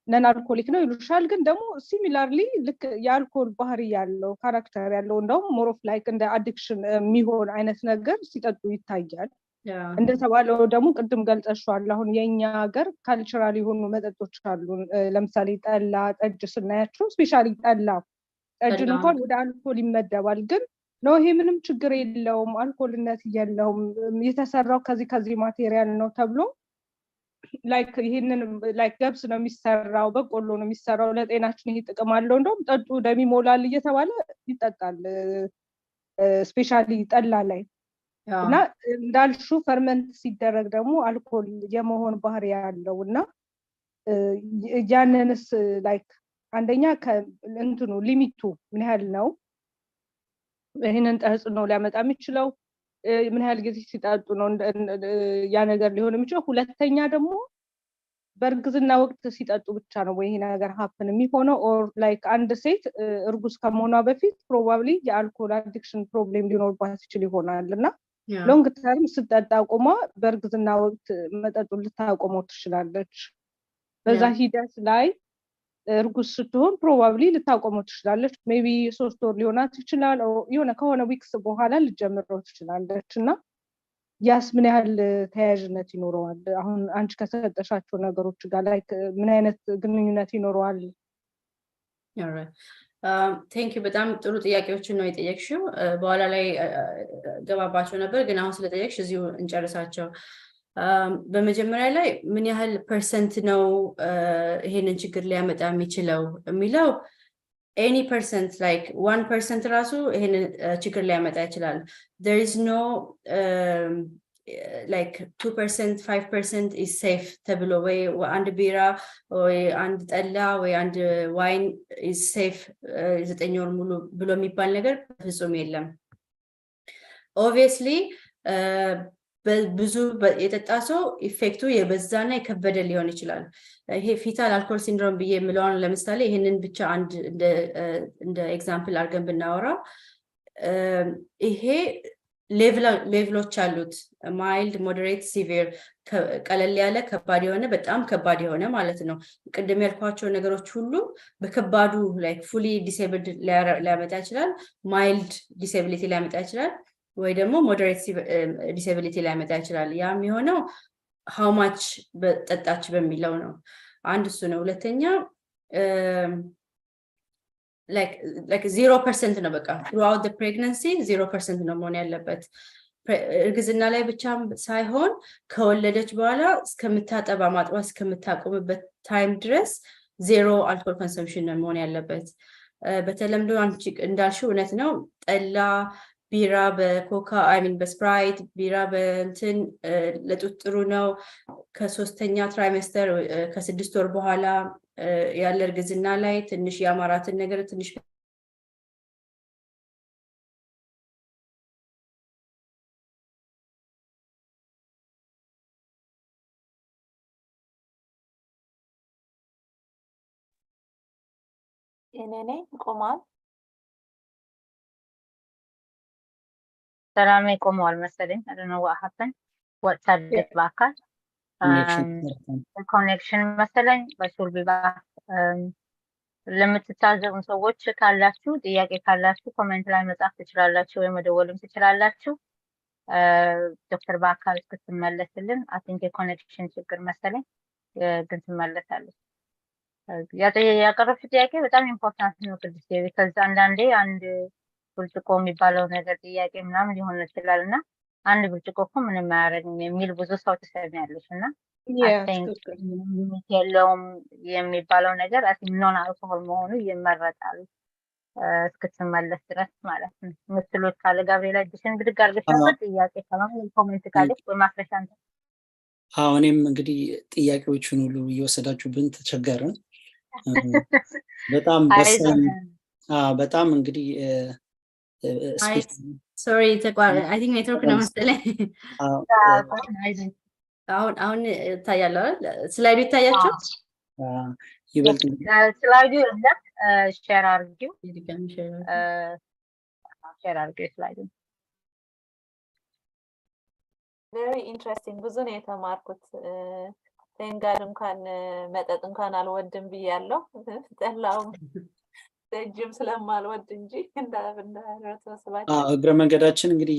non alcoholic ነው ይሉሻል። ግን ደግሞ similarly ልክ የአልኮል ባህሪ ያለው፣ character ያለው፣ እንደውም more of like እንደ addiction የሚሆን አይነት ነገር ሲጠጡ ይታያል። እንደተባለው ደግሞ ቅድም ገልጸሽዋል። አሁን የእኛ ሀገር cultural የሆኑ መጠጦች አሉ። ለምሳሌ ጠላ፣ ጠጅ ስናያቸው especially ጠላ ጠጅን እንኳን ወደ አልኮል ይመደባል። ግን ነው ይሄ ምንም ችግር የለውም፣ አልኮልነት የለውም፣ የተሰራው ከዚህ ከዚህ material ነው ተብሎ like ይህንን like ገብስ ነው የሚሰራው፣ በቆሎ ነው የሚሰራው፣ ለጤናችን ይሄ ጥቅም አለው፣ እንደውም ጠጡ ደም ይሞላል እየተባለ ይጠጣል። Especially ጠላ ላይ። እና እንዳልሽው ferment ሲደረግ ደግሞ አልኮል የመሆን ባህሪ ያለው እና ያንንስ like አንደኛ እንትኑ limit ኡ ምን ያህል ነው ይህንን ተጽዕኖ ሊያመጣ የሚችለው? ምን ያህል ጊዜ ሲጠጡ ነው ያ ነገር ሊሆን የሚችለው? ሁለተኛ ደግሞ በእርግዝና ወቅት ሲጠጡ ብቻ ነው ወይ ይሄ ነገር happen የሚሆነው? Or like አንድ ሴት እርጉዝ ከመሆኗ በፊት probably የአልኮል addiction problem ሊኖርባት ይችል ይሆናል እና long term ስትጠጣ አቁማ በእርግዝና ወቅት መጠጡን ልታቆመው ትችላለች። በዛ ሂደት ላይ እርጉዝ ስትሆን probably ልታቆመው ትችላለች። Maybe 3 ወር ሊሆናት ይችላል። የሆነ ከሆነ weeks በኋላ ልትጀምረው ትችላለች እና ያስ ምን ያህል ተያያዥነት ይኖረዋል? አሁን አንቺ ከሰጠሻቸው ነገሮች ጋር like ምን አይነት ግንኙነት ይኖረዋል? Thank you፣ በጣም ጥሩ ጥያቄዎችን ነው የጠየቅሽው። በኋላ ላይ ገባባቸው ነበር፣ ግን አሁን ስለጠየቅሽ እዚሁ እንጨርሳቸው። በመጀመሪያ ላይ ምን ያህል percent ነው ይሄንን ችግር ሊያመጣ የሚችለው የሚለው any percent, like 1% ራሱ ይሄንን ችግር ሊያመጣ ይችላል። There is no Like 2%, 5% is safe ተብሎ ወይ አንድ ቢራ ወይ አንድ ጠላ ወይ አንድ wine is safe 9 ወር ሙሉ ብሎ የሚባል ነገር በፍጹም የለም። Obviously ብዙ የጠጣ ሰው effect ኡ የበዛና የከበደ ሊሆን ይችላል። ይሄ fetal alcohol syndrome ብዬ የምለውን ለምሳሌ ይህንን ብቻ አንድ እንደ example አድርገን ብናወራው ይሄ level ኦች አሉት። Mild፣ moderate፣ severe፣ ቀለል ያለ፣ ከባድ የሆነ፣ በጣም ከባድ የሆነ ማለት ነው። ቅድም ያልኳቸው ነገሮች ሁሉ በከባዱ like fully disabled ሊያመጣ ይችላል። Mild disability ሊያመጣ ይችላል፣ ወይ ደግሞ moderate disability ሊያመጣ ይችላል። ያ የሚሆነው how much ጠጣች በሚለው ነው። አንድ እሱ ነው። ሁለተኛ 0% ነው። በቃ throughout pregnancy 0% ነው መሆን ያለበት። እርግዝና ላይ ብቻ ሳይሆን ከወለደች በኋላ እስከምታጠባ፣ ማጥባት እስከምታቆምበት time ድረስ zero alcohol consumption ነው መሆን ያለበት። በተለምዶ አንቺ እንዳልሽው እውነት ነው። ጠላ፣ ቢራ በኮካ፣ I mean በ Sprite፣ ቢራ በእንትን ለጡት ጥሩ ነው። ከሶስተኛ trimester፣ ከ6 ወር በኋላ ያለ እርግዝና ላይ ትንሽ የአማራትን ነገር ትንሽ እኔ ነኝ፣ ቆሟል። ሰላሜ ቆመዋል መሰለኝ። I don't know what happened። ወጥታለች በአካል። Connection መሰለኝ። But she'll be back። ለምትታዘቡ ሰዎች ካላችሁ፣ ጥያቄ ካላችሁ comment ላይ መጻፍ ትችላላችሁ ወይም መደወልም ትችላላችሁ። ዶክተር በአካል እስክትመለስልን I think የ connection ችግር መሰለኝ፣ ግን ትመለሳለች። ያቀረብሽው ጥያቄ በጣም important ነው ቅድስት፣ because አንዳንዴ አንድ ብርጭቆ የሚባለው ነገር ጥያቄ ምናምን ሊሆን ይችላል እና አንድ ብርጭቆ እኮ ምንም አያደርግም የሚል ብዙ ሰው ትሰሚያለሽ እና ምንም limit የለውም የሚባለው ነገር I think non alcohol መሆኑ ይመረጣል እስክትመለስ ድረስ ማለት ነው። ምስሎች ካለ ጋብርኤላ እጅሽን ብድግ አድርገሽ ነበር። ጥያቄ ካለ comment ካለች ወይ ማስረሻ። አዎ፣ እኔም እንግዲህ ጥያቄዎቹን ሁሉ እየወሰዳችሁብን ተቸገርን። በጣም በጣም በጣም እንግዲህ Sorry፣ I think network ነው መሰለኝ። አሁን አሁን ይታያል አይደል? Slide ኡ ይታያችሁ? ይበልጥ Slide ኡ የለም። Share አድርጊው፣ share አድርጊው slide ኡ። Very interesting፣ ብዙ ነው የተማርኩት። Thank God እንኳን መጠጥ እንኳን አልወድም ብያለሁ። ጠላውም ጠጅም ስለማልወድ እንጂ እንዳረተስባቸው። እግረ መንገዳችን እንግዲህ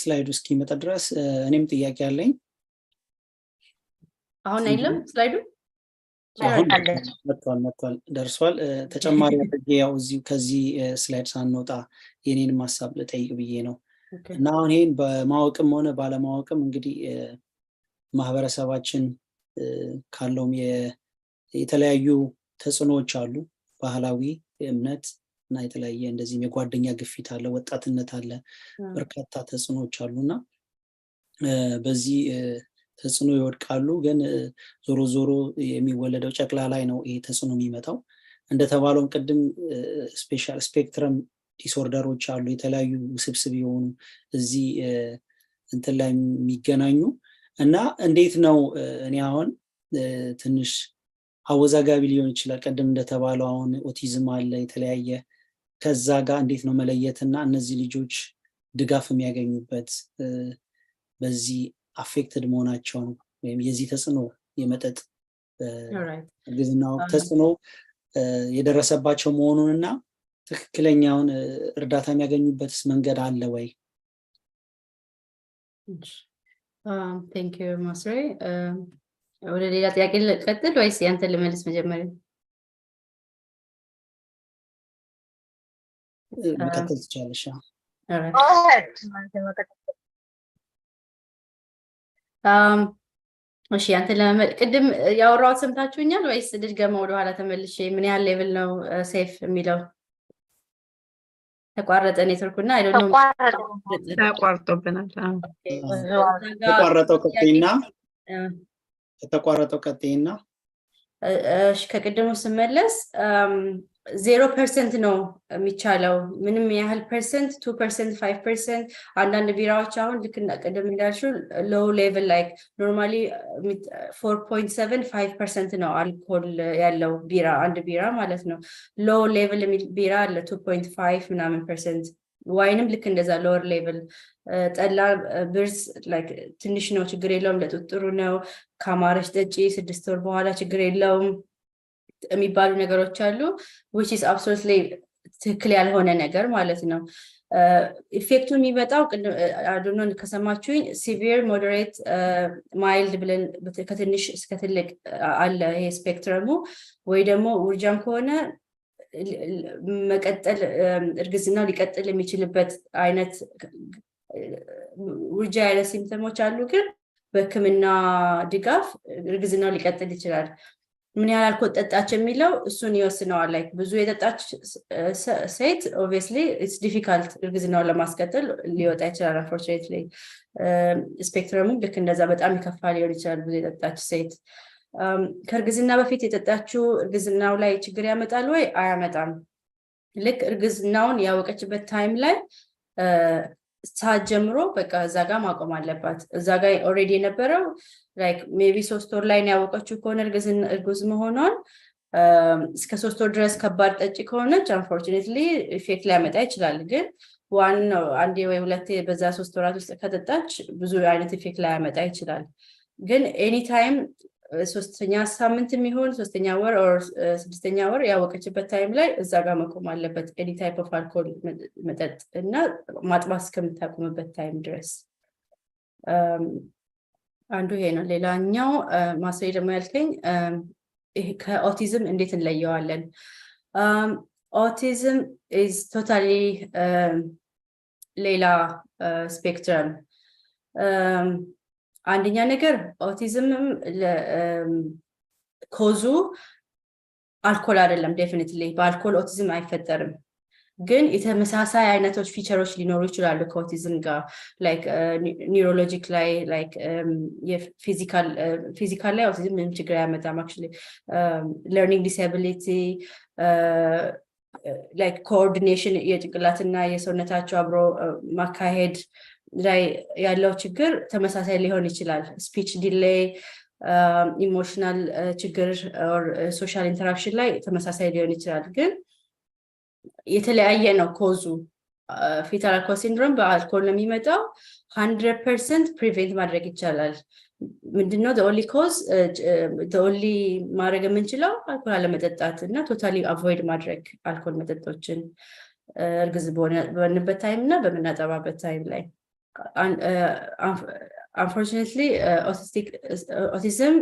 slide ኡ እስኪመጣ ድረስ እኔም ጥያቄ አለኝ። አሁን የለም slide ኡ? አሁን መጥቷል፣ መጥቷል፣ ደርሷል። ተጨማሪ አድርጌ ያው እዚሁ ከዚህ slide ሳንወጣ የኔንም ሀሳብ ልጠይቅ ብዬ ነው። እና አሁን ይሄን በማወቅም ሆነ ባለማወቅም እንግዲህ ማህበረሰባችን ካለውም የተለያዩ ተጽዕኖዎች አሉ። ባህላዊ እምነት እና የተለያየ እንደዚህም የጓደኛ ግፊት አለ፣ ወጣትነት አለ፣ በርካታ ተጽዕኖዎች አሉ እና በዚህ ተጽዕኖ ይወድቃሉ። ግን ዞሮ ዞሮ የሚወለደው ጨቅላ ላይ ነው ይሄ ተጽዕኖ የሚመጣው። እንደተባለውም ቅድም special spectrum disorder ኦች አሉ፣ የተለያዩ ውስብስብ የሆኑ እዚህ እንትን ላይ የሚገናኙ። እና እንዴት ነው፣ እኔ አሁን ትንሽ አወዛጋቢ ሊሆን ይችላል። ቅድም እንደተባለው አሁን ኦቲዝም አለ፣ የተለያየ ከዛ ጋር እንዴት ነው መለየት እና እነዚህ ልጆች ድጋፍ የሚያገኙበት፣ በዚህ affected መሆናቸውን ወይም የዚህ ተጽዕኖ የመጠጥ እርግዝና ወቅት ተጽዕኖ የደረሰባቸው መሆኑን እና ትክክለኛውን እርዳታ የሚያገኙበትስ መንገድ አለ ወይ? Thank you ማስሬ። ወደ ሌላ ጥያቄ ልቀጥል ወይስ ያንተን ልመልስ መጀመሪያ? መቀጠል ትችላለሽ። Alright. Go ahead. እሺ፣ ያንተን ቅድም ያወራሁት ሰምታችሁኛል ወይስ ልድገመው ወደኋላ ተመልሼ? ምን ያህል level ነው safe የሚለው? ተቋረጠ ኔትወርኩ እና I don't know። ተቋርጦብናል። ተቋረጠው ቀጥይና፣ ከተቋረጠው ቀጥይና። እሺ፣ ከቅድሙ ስመለስ 0% ነው የሚቻለው። ምንም ያህል percent፣ 2%፣ 5%። አንዳንድ ቢራዎች አሁን ልክ ቅድም እንዳልሽው low level፣ like normally 4.75% ነው አልኮል ያለው ቢራ፣ አንድ ቢራ ማለት ነው። Low level የሚል ቢራ አለ፣ 2.5 ምናምን percent። Wine ም ልክ እንደዛ lower level። ጠላ፣ ብርዝ like ትንሽ ነው፣ ችግር የለውም፣ ለጡት ጥሩ ነው፣ ካማረሽ ጠጪ፣ 6 ወር በኋላ ችግር የለውም የሚባሉ ነገሮች አሉ፣ which is absolutely ትክክል ያልሆነ ነገር ማለት ነው። Effect ኡ የሚመጣው አዶኖን ከሰማችሁኝ severe፣ moderate፣ mild ብለን ከትንሽ እስከ ትልቅ አለ ይሄ spectrum ኡ። ወይ ደግሞ ውርጃም ከሆነ መቀጠል፣ እርግዝናው ሊቀጥል የሚችልበት አይነት ውርጃ አይነት symptom ኦች አሉ። ግን በሕክምና ድጋፍ እርግዝናው ሊቀጥል ይችላል። ምን ያህል አልኮል ጠጣች የሚለው እሱን ይወስነዋል። Like ብዙ የጠጣች ሴት obviously it's difficult እርግዝናውን ለማስቀጠል፣ ሊወጣ ይችላል። Unfortunately spectrum ኡ ልክ እንደዛ በጣም የከፋ ሊሆን ይችላል ብዙ የጠጣች ሴት። ከእርግዝና በፊት የጠጣችው እርግዝናው ላይ ችግር ያመጣል ወይ? አያመጣም። ልክ እርግዝናውን ያወቀችበት time ላይ ሰዓት ጀምሮ በቃ እዛ ጋር ማቆም አለባት። እዛ ጋር already የነበረው like maybe 3 ወር ላይ ነው ያወቀችው ከሆነ እርጉዝ መሆኗን፣ እስከ 3 ወር ድረስ ከባድ ጠጪ ከሆነች unfortunately effect ሊያመጣ ይችላል። ግን ዋናው አንዴ ወይ ሁለቴ በዛ 3 ወራት ውስጥ ከጠጣች ብዙ አይነት effect ላያመጣ ይችላል። ግን anytime ሶስተኛ ሳምንት የሚሆን፣ ሶስተኛ ወር or ስድስተኛ ወር ያወቀችበት time ላይ እዛ ጋር መቆም አለበት። Any type of alcohol መጠጥ እና ማጥባት እስከምታቆምበት time ድረስ። አንዱ ይሄ ነው። ሌላኛው ማስሬ ደግሞ ያልከኝ ከኦቲዝም እንዴት እንለየዋለን? Autism is totally ሌላ spectrum። አንደኛ ነገር autism ም cause ኡ አልኮል አይደለም። Definitely በአልኮል ኦቲዝም አይፈጠርም። ግን የተመሳሳይ አይነቶች feature ኦች ሊኖሩ ይችላሉ ከኦቲዝም ጋር፣ like neurologic ላይ፣ like የ physical ላይ ኦቲዝም ምንም ችግር አያመጣም። Actually learning disability፣ like coordination፣ የጭንቅላትና የሰውነታቸው አብሮ ማካሄድ ላይ ያለው ችግር ተመሳሳይ ሊሆን ይችላል። Speech delay፣ emotional ችግር፣ social interaction ላይ ተመሳሳይ ሊሆን ይችላል። ግን የተለያየ ነው cause ኡ። Fetal alcohol syndrome በአልኮል ነው የሚመጣው። 100% prevent ማድረግ ይቻላል። ምንድነው only cause፣ only ማድረግ የምንችለው አልኮል አለመጠጣት እና totally avoid ማድረግ አልኮል መጠጦችን እርግዝ በሆንበት time እና በምናጠባበት time ላይ። Unfortunately autism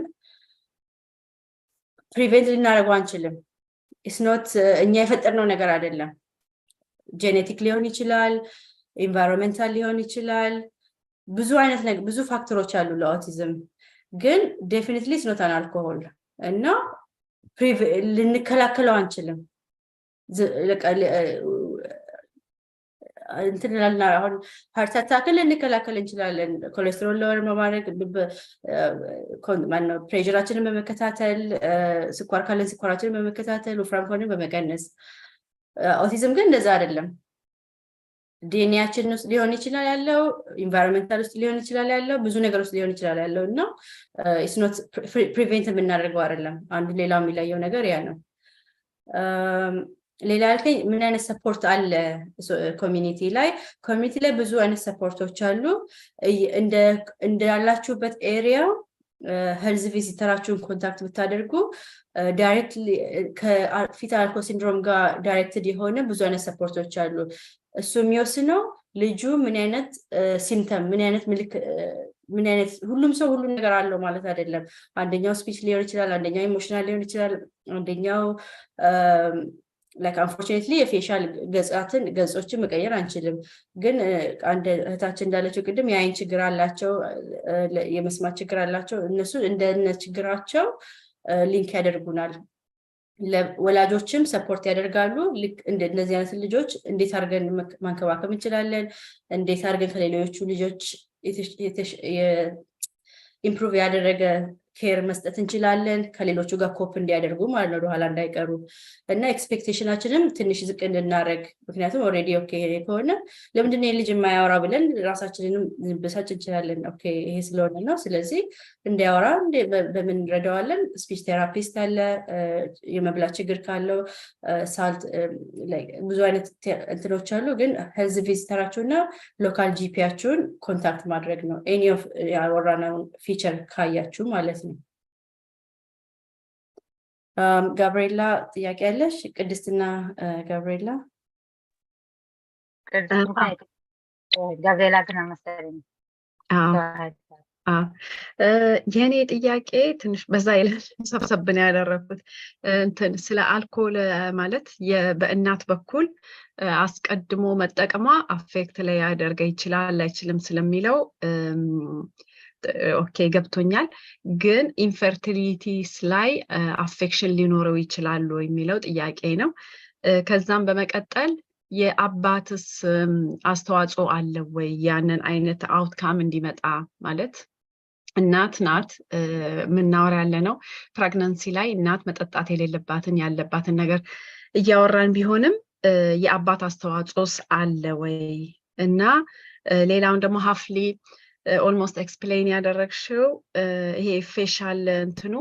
prevent ልናደርገው አንችልም። It's not እኛ የፈጠርነው ነገር አይደለም። Genetic ሊሆን ይችላል፣ environmental ሊሆን ይችላል። ብዙ አይነት ብዙ factor ኦች አሉ ለኦቲዝም። ግን definitely it's not an alcohol እና ልንከላከለው አንችልም። እንትን እንላለን፣ አሁን heart attack ን ልንከላከል እንችላለን። Cholesterol lower በማድረግ፣ ማነው pressure ኣችንን በመከታተል፣ ስኳር ካለን ስኳራችንን በመከታተል፣ ወፍራም ከሆንን በመቀነስ። ኦቲዝም ግን እንደዛ አይደለም። ዲኤንኤያችን ውስጥ ሊሆን ይችላል ያለው፣ environmental ውስጥ ሊሆን ይችላል ያለው፣ ብዙ ነገር ውስጥ ሊሆን ይችላል ያለው እና it's not prevent የምናደርገው አይደለም። አንዱ ሌላው የሚለየው ነገር ያ ነው። ሌላ ያልከኝ ምን አይነት support አለ community ላይ? Community ላይ ብዙ አይነት support ኦች አሉ። እንዳላችሁበት area health visitor ኣችሁን contact ብታደርጉ directly ከ fetal alcohol syndrome ጋር directed የሆነ ብዙ አይነት support ኦች አሉ። እሱ የሚወስነው ልጁ ምን አይነት symptom፣ ምን አይነት ምልክ ምን አይነት፣ ሁሉም ሰው ሁሉም ነገር አለው ማለት አይደለም። አንደኛው speech ሊሆን ይችላል፣ አንደኛው emotional ሊሆን ይችላል፣ አንደኛው like unfortunately የ facial ገጻትን ገጾችን መቀየር አንችልም። ግን አንድ እህታችን እንዳለችው ቅድም የአይን ችግር አላቸው፣ የመስማት ችግር አላቸው። እነሱ እንደነ ችግራቸው link ያደርጉናል። ወላጆችም support ያደርጋሉ። ልክ እንደነዚህ አይነት ልጆች እንዴት አድርገን ማንከባከብ እንችላለን፣ እንዴት አድርገን ከሌሎቹ ልጆች improve ያደረገ care መስጠት እንችላለን፣ ከሌሎቹ ጋር cope እንዲያደርጉ ማለት ነው፣ ወደኋላ እንዳይቀሩ እና expectation ኣችንም ትንሽ ዝቅ እንድናደርግ። ምክንያቱም already okay ይሄ ከሆነ ለምንድን ነው ልጅ የማያወራ ብለን ራሳችንንም ልንበሳጭ እንችላለን። Okay ይሄ ስለሆነ ነው። ስለዚህ እንዲያወራ በምን እንረዳዋለን? Speech therapist አለ። የመብላት ችግር ካለው salt፣ ብዙ አይነት እንትኖች አሉ። ግን health visitor ኣችሁና local GP ያችሁን contact ማድረግ ነው። Any of ያወራነውን feature ካያችሁ ማለት ነው። ጋብርኤላ ጥያቄ ያለሽ? ቅድስትና ጋብርኤላ። ቅድስት እንኳን ጋብርኤላ ግን አልመሰለኝም። የእኔ ጥያቄ ትንሽ በዛ ይላል፣ ሰብሰብ ነው ያደረኩት። እንትን ስለ አልኮል ማለት በእናት በኩል አስቀድሞ መጠቀሟ affect ላይ ያደርገ ይችላል አይችልም ስለሚለው okay ገብቶኛል። ግን infertility ስ ላይ affection ሊኖረው ይችላሉ የሚለው ጥያቄ ነው። ከዛም በመቀጠል የአባትስ አስተዋጽኦ አለ ወይ ያንን አይነት outcome እንዲመጣ? ማለት እናት ናት የምናወራ ያለ ነው። Pregnancy ላይ እናት መጠጣት የሌለባትን ያለባትን ነገር እያወራን ቢሆንም የአባት አስተዋጽኦስ አለ ወይ? እና ሌላውን ደግሞ halfly almost explain ያደረግሽው ይሄ facial እንትኑ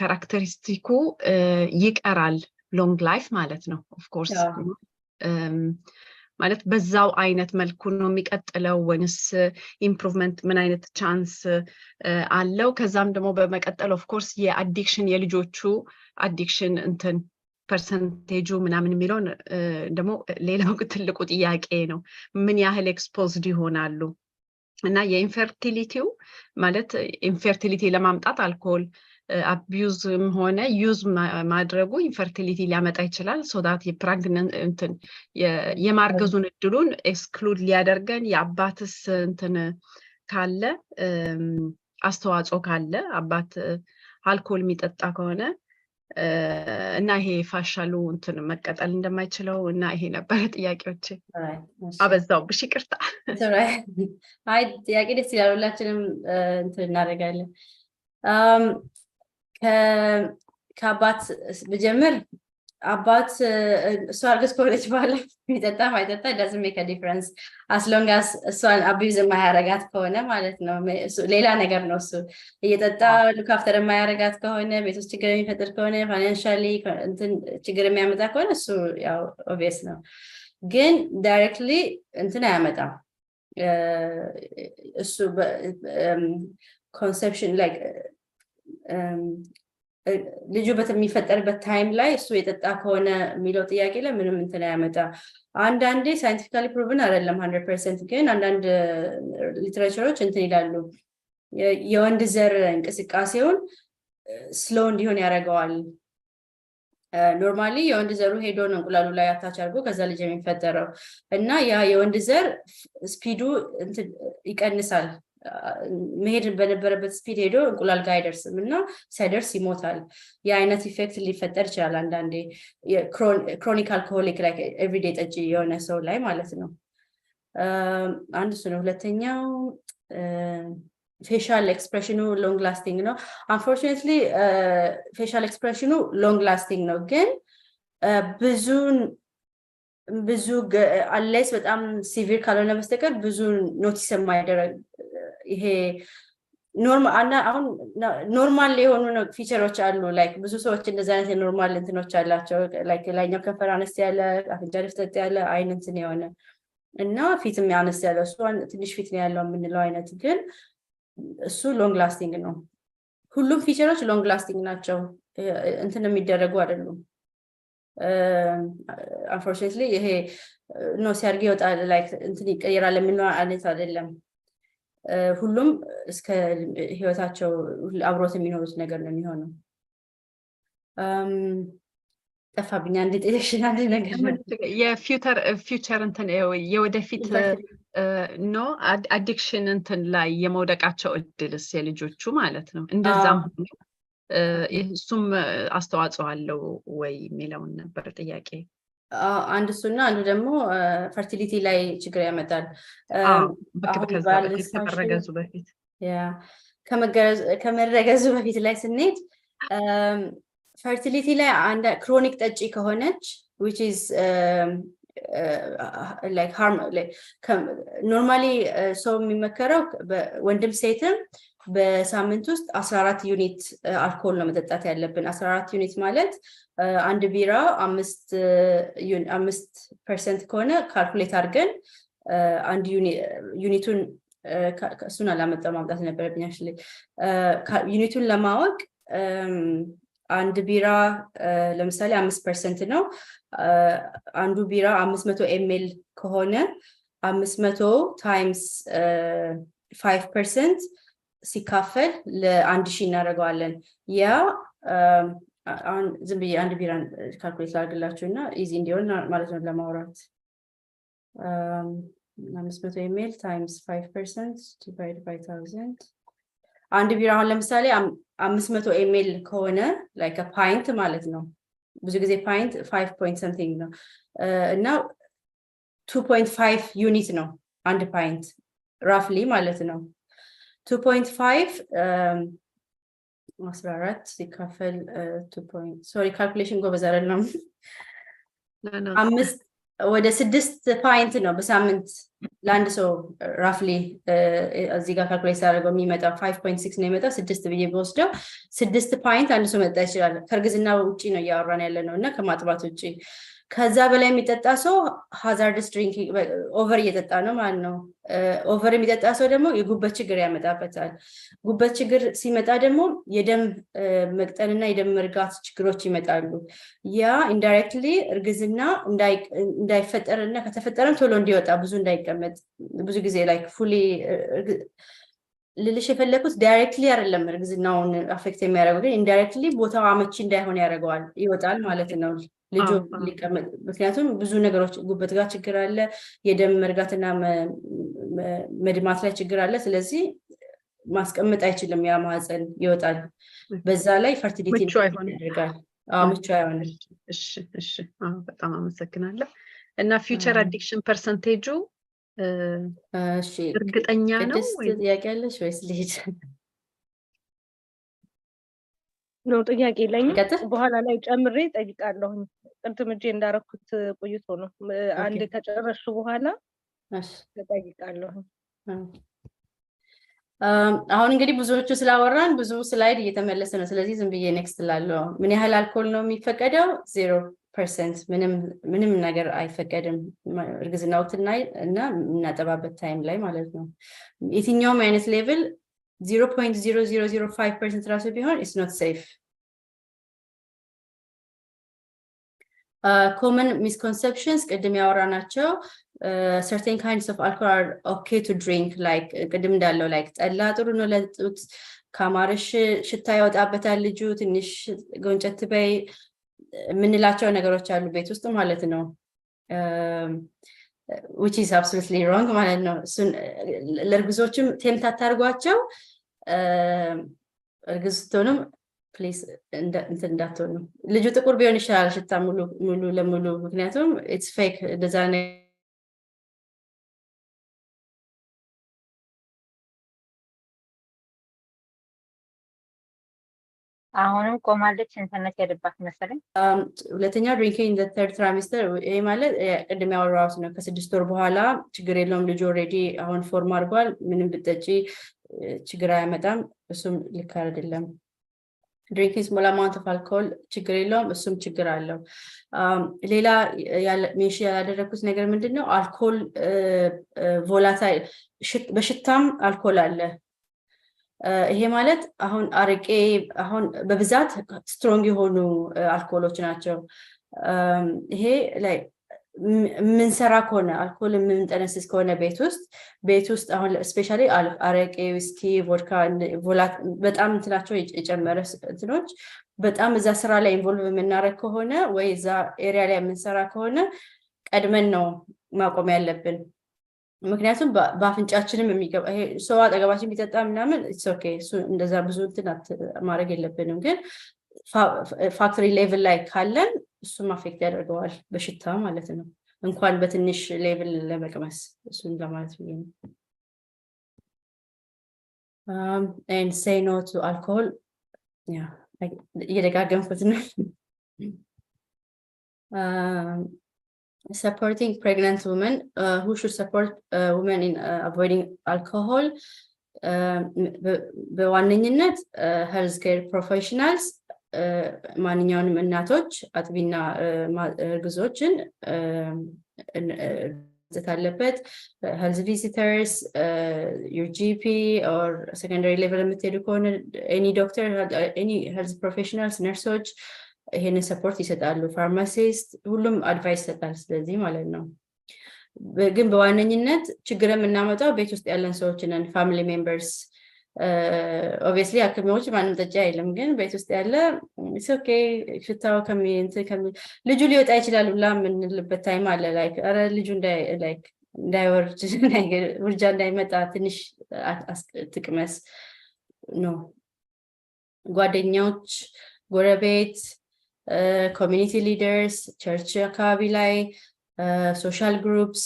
characteristic ኩ ይቀራል long life ማለት ነው። Of course ማለት በዛው አይነት መልኩ ነው የሚቀጥለው ወይንስ improvement ምን አይነት chance አለው? ከዛም ደግሞ በመቀጠል of course የ addiction የልጆቹ addiction እንትን percentage ኡ ምናምን የሚለውን ደግሞ ሌላው ትልቁ ጥያቄ ነው። ምን ያህል exposed ይሆናሉ? እና የ infertility ው ማለት infertility ለማምጣት alcohol abuse ም ሆነ use ማድረጉ infertility ሊያመጣ ይችላል። So that የ pregnant እንትን የማርገዙን እድሉን exclude ሊያደርገን የአባትስ እንትን ካለ አስተዋጽኦ ካለ አባት አልኮል የሚጠጣ ከሆነ እና ይሄ facial ኡ እንትን መቀጠል እንደማይችለው እና ይሄ ነበረ ጥያቄዎች። አበዛውብሽ፣ ይቅርታ። አይ ጥያቄ ደስ ይላል። ሁላችንም እንትን እናደርጋለን። ከአባት ብጀምር አባት እሷ እርግዝ ከሆነች በኋላ የሚጠጣ ማይጠጣ doesn't make difference as long as እሷን abuse የማያረጋት ከሆነ ማለት ነው። ሌላ ነገር ነው እሱ። እየጠጣ look after የማያረጋት ከሆነ፣ ቤት ውስጥ ችግር የሚፈጥር ከሆነ፣ financially ችግር የሚያመጣ ከሆነ እሱ ያው obvious ነው። ግን directly እንትን አያመጣም። እሱ conception like ልጁ በሚፈጠርበት time ላይ እሱ የጠጣ ከሆነ የሚለው ጥያቄ ላይ ምንም እንትን አያመጣ። አንዳንዴ scientifically proven አይደለም 100%፣ ግን አንዳንድ literature ኦች እንትን ይላሉ፣ የወንድ ዘር እንቅስቃሴውን slow እንዲሆን ያደርገዋል። Normally የወንድ ዘሩ ሄዶ ነው እንቁላሉ ላይ attach አድርጎ ከዛ ልጅ የሚፈጠረው እና ያ የወንድ ዘር speed ኡ ይቀንሳል። መሄድ በነበረበት speed ሄዶ እንቁላል ጋር አይደርስም እና ሳይደርስ ይሞታል። የአይነት effect ሊፈጠር ይችላል አንዳንዴ chronic alcoholic ላይ፣ everyday ጠጪ የሆነ ሰው ላይ ማለት ነው። አንድ እሱ ነው። ሁለተኛው facial expression ኑ long lasting ነው። Unfortunately facial expression ኑ long lasting ነው፣ ግን ብዙ ብዙ unless በጣም severe ካልሆነ በስተቀር ብዙ notice የማይደረግ ይሄ አሁን normal የሆኑ feature ኦች አሉ። Like ብዙ ሰዎች እንደዚህ አይነት የ normal እንትኖች አላቸው። Like ላይኛው ከንፈር አነስ ያለ፣ አፍንጫ ደፍጠጥ ያለ፣ አይን እንትን የሆነ እና ፊትም አነስ ያለ፣ እሱ ትንሽ ፊት ነው ያለው የምንለው አይነት፣ ግን እሱ long lasting ነው። ሁሉም feature ኦች long lasting ናቸው። እንትን የሚደረጉ አይደሉም። Unfortunately ይሄ no ሲያድግ ይወጣል like እንትን ይቀየራል የምንለው አይነት አይደለም። ሁሉም እስከ ህይወታቸው አብሮት የሚኖሩት ነገር ነው የሚሆነው። ጠፋብኝ። አንድ ጠየቅሽኝ አንድ ነገር። የ future እንትን የወደፊት no addiction እንትን ላይ የመውደቃቸው እድልስ የልጆቹ ማለት ነው እንደዛም ሆኖ እሱም አስተዋጽኦ አለው ወይ የሚለውን ነበር ጥያቄ። አንድ እሱና አንዱ ደግሞ fertility ላይ ችግር ያመጣል። ከዛ በፊት ከመረገዙ በፊት። Yeah፣ ከመረገዙ በፊት ላይ ስንሄድ fertility ላይ አንድ chronic ጠጪ ከሆነች፣ which is like harm, like normally ሰው የሚመከረው ወንድም ሴትም በሳምንት ውስጥ 14 unit አልኮል ነው መጠጣት ያለብን። 14 unit ማለት አንድ ቢራ 5% ከሆነ calculate አድርገን አንድ unit ኡን፣ እሱን አላመጣው፣ ማምጣት ነበረብኝ actually። Unit ኡን ለማወቅ አንድ ቢራ ለምሳሌ 5% ነው። አንዱ ቢራ 500 ml ከሆነ 500 times 5% ሲካፈል ለ1000 እናደርገዋለን። ያ አሁን ዝም ብዬ አንድ ቢራ calculate ላድርግላችሁ እና easy እንዲሆን ማለት ነው ለማውራት። 500 ml times 5% divide by 1000። አንድ ቢራ አሁን ለምሳሌ 500 ml ከሆነ like pint ማለት ነው። ብዙ ጊዜ pint 5 point something ነው እና 2.5 unit ነው አንድ pint roughly ማለት ነው። 2.5፣ 14 ሲካፈል፣ sorry, calculation ጎበዝ አይደለም። 5 ወደ 6 pint ነው በሳምንት ለአንድ ሰው roughly። እዚህ ጋር calculate ሳደርገው የሚመጣው 5.6 ነው የሚመጣው። 6 ብዬ ብወስደው 6 pint አንድ ሰው መጠጣት ይችላል። ከእርግዝና ውጭ ነው እያወራን ያለ ነው እና ከማጥባት ውጭ። ከዛ በላይ የሚጠጣ ሰው hazardous drinking፣ over እየጠጣ ነው ማለት ነው። Over የሚጠጣ ሰው ደግሞ የጉበት ችግር ያመጣበታል። ጉበት ችግር ሲመጣ ደግሞ የደም መቅጠንና የደም መርጋት ችግሮች ይመጣሉ። ያ indirectly እርግዝና እንዳይፈጠር እና ከተፈጠረም ቶሎ እንዲወጣ፣ ብዙ እንዳይቀመጥ፣ ብዙ ጊዜ like fully ልልሽ የፈለኩት directly አይደለም እርግዝናውን affect የሚያደርገው፣ ግን indirectly ቦታው አመቺ እንዳይሆን ያደርገዋል፣ ይወጣል ማለት ነው ልጁ ሊቀመጥ። ምክንያቱም ብዙ ነገሮች ጉበት ጋር ችግር አለ፣ የደም መርጋትና መድማት ላይ ችግር አለ። ስለዚህ ማስቀመጥ አይችልም፣ ያ ማህፀን ይወጣል። በዛ ላይ fertility ምቹ አይሆንም። ያደርጋል። አዎ፣ ምቹ አይሆንም። እሺ፣ በጣም አመሰግናለሁ። እና future addiction percentage ኡ እሺ እርግጠኛ ነው ቅድስት ወይ? ጥያቄ አለሽ ወይስ ልሂድ? ነው፣ ጥያቄ የለኝም። ቀጥል። በኋላ ላይ ጨምሬ እጠይቃለሁኝ። ቅድም እጄ እንዳረኩት ቆይቶ ነው። አንድ ከጨረስሽ በኋላ እጠይቃለሁኝ። አሁን እንግዲህ ብዙዎቹ ስላወራን ብዙ slide እየተመለሰ ነው። ስለዚህ ዝም ብዬ next ላለው። ምን ያህል አልኮል ነው የሚፈቀደው? 0%። ምንም ምንም ነገር አይፈቀድም እርግዝና ወቅት እና የምናጠባበት time ላይ ማለት ነው። የትኛውም አይነት level 0.0005% ራሱ ቢሆን it's not safe። Common misconceptions ቅድም ያወራናቸው፣ certain kinds of alcohol are okay to drink, like ቅድም እንዳለው like ጠላ ጥሩ ነው ለጡት፣ ካማረሽ ሽታ ያወጣበታል ልጁ፣ ትንሽ ጎንጨት በይ የምንላቸው ነገሮች አሉ ቤት ውስጥ ማለት ነው፣ which is absolutely wrong ማለት ነው። እሱን ለእርጉዞችም tempt አታርጓቸው። እርግዝ ስትሆኑም please እንትን እንዳትሆኑ። ልጁ ጥቁር ቢሆን ይሻላል ሽታ ሙሉ ሙሉ ለሙሉ፣ ምክንያቱም it's fake እንደዛ። አሁንም ቆማለች። ኢንተርኔት ሄደባት መሰለኝ። ሁለተኛው drinking in third trimester፣ ይሄ ማለት ቅድም ያወራሁት ነው። ከ6 ወር በኋላ ችግር የለውም፣ ልጁ already አሁን form አድርጓል፣ ምንም ብጠጪ ችግር አያመጣም። እሱም ልክ አይደለም። Drinking small amount of alcohol ችግር የለውም፣ እሱም ችግር አለው። ሌላ mention ያላደረግኩት ነገር ምንድን ነው? አልኮል volatile፣ በሽታም አልኮል አለ። ይሄ ማለት አሁን አረቄ፣ አሁን በብዛት strong የሆኑ አልኮሎች ናቸው። ይሄ like የምንሰራ ከሆነ፣ አልኮል የምንጠነስስ ከሆነ ቤት ውስጥ አሁን especially አረቄ፣ ዊስኪ፣ ቮድካ በጣም እንትናቸው የጨመረ እንትኖች በጣም እዛ ስራ ላይ involve የምናደርግ ከሆነ ወይ እዛ area ላይ የምንሰራ ከሆነ ቀድመን ነው ማቆም ያለብን። ምክንያቱም በአፍንጫችንም የሚገባ ይሄ ሰው አጠገባችን ቢጠጣ ምናምን it's okay፣ እሱ እንደዛ ብዙ እንትን ማድረግ የለብንም። ግን factory level ላይ ካለን እሱም affect ያደርገዋል በሽታ ማለት ነው። እንኳን በትንሽ level ለመቅመስ፣ እሱን ለማለት ብዬ ነው። And say no to alcohol. Yeah, እየደጋገምኩት ነው። Supporting pregnant women, who should support women in avoiding alcohol? በዋነኝነት health care professionals ማንኛውንም እናቶች፣ አጥቢና እርግዞችን መስጠት አለበት። Health visitors, your GP or secondary level የምትሄዱ ከሆነ any doctor, any health professionals፣ ነርሶች ይሄንን support ይሰጣሉ። Pharmacist፣ ሁሉም advice ይሰጣል። ስለዚህ ማለት ነው። ግን በዋነኝነት ችግር የምናመጣው ቤት ውስጥ ያለን ሰዎች ነን፣ family members obviously። ሐኪሞች ማንም ጠጪ አይልም፣ ግን ቤት ውስጥ ያለ okay ሽታው ልጁ ሊወጣ ይችላል ሁላ የምንልበት time አለ። Like ኧረ ልጁ like እንዳይወርድ፣ ውርጃ እንዳይመጣ ትንሽ ትቅመስ ነው። ጓደኞች፣ ጎረቤት፣ community leaders፣ church አካባቢ ላይ social groups፣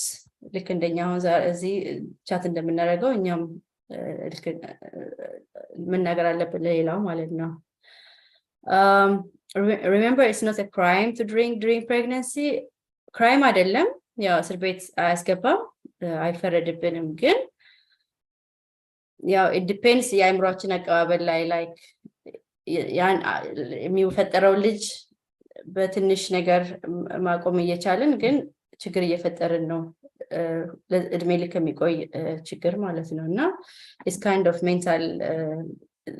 ልክ እንደኛ አሁን እዚህ chat እንደምናደርገው እኛም ልክ መናገር አለብን ለሌላው ማለት ነው። Remember, it's not a crime to drink during pregnancy. Crime አይደለም፣ ያው እስር ቤት አያስገባም፣ አይፈረድብንም። ግን ያው it depends የአእምሯችን አቀባበል ላይ፣ like ያን የሚፈጠረው ልጅ በትንሽ ነገር ማቆም እየቻልን ግን ችግር እየፈጠርን ነው፣ እድሜ ልክ የሚቆይ ችግር ማለት ነው። እና it's kind of mental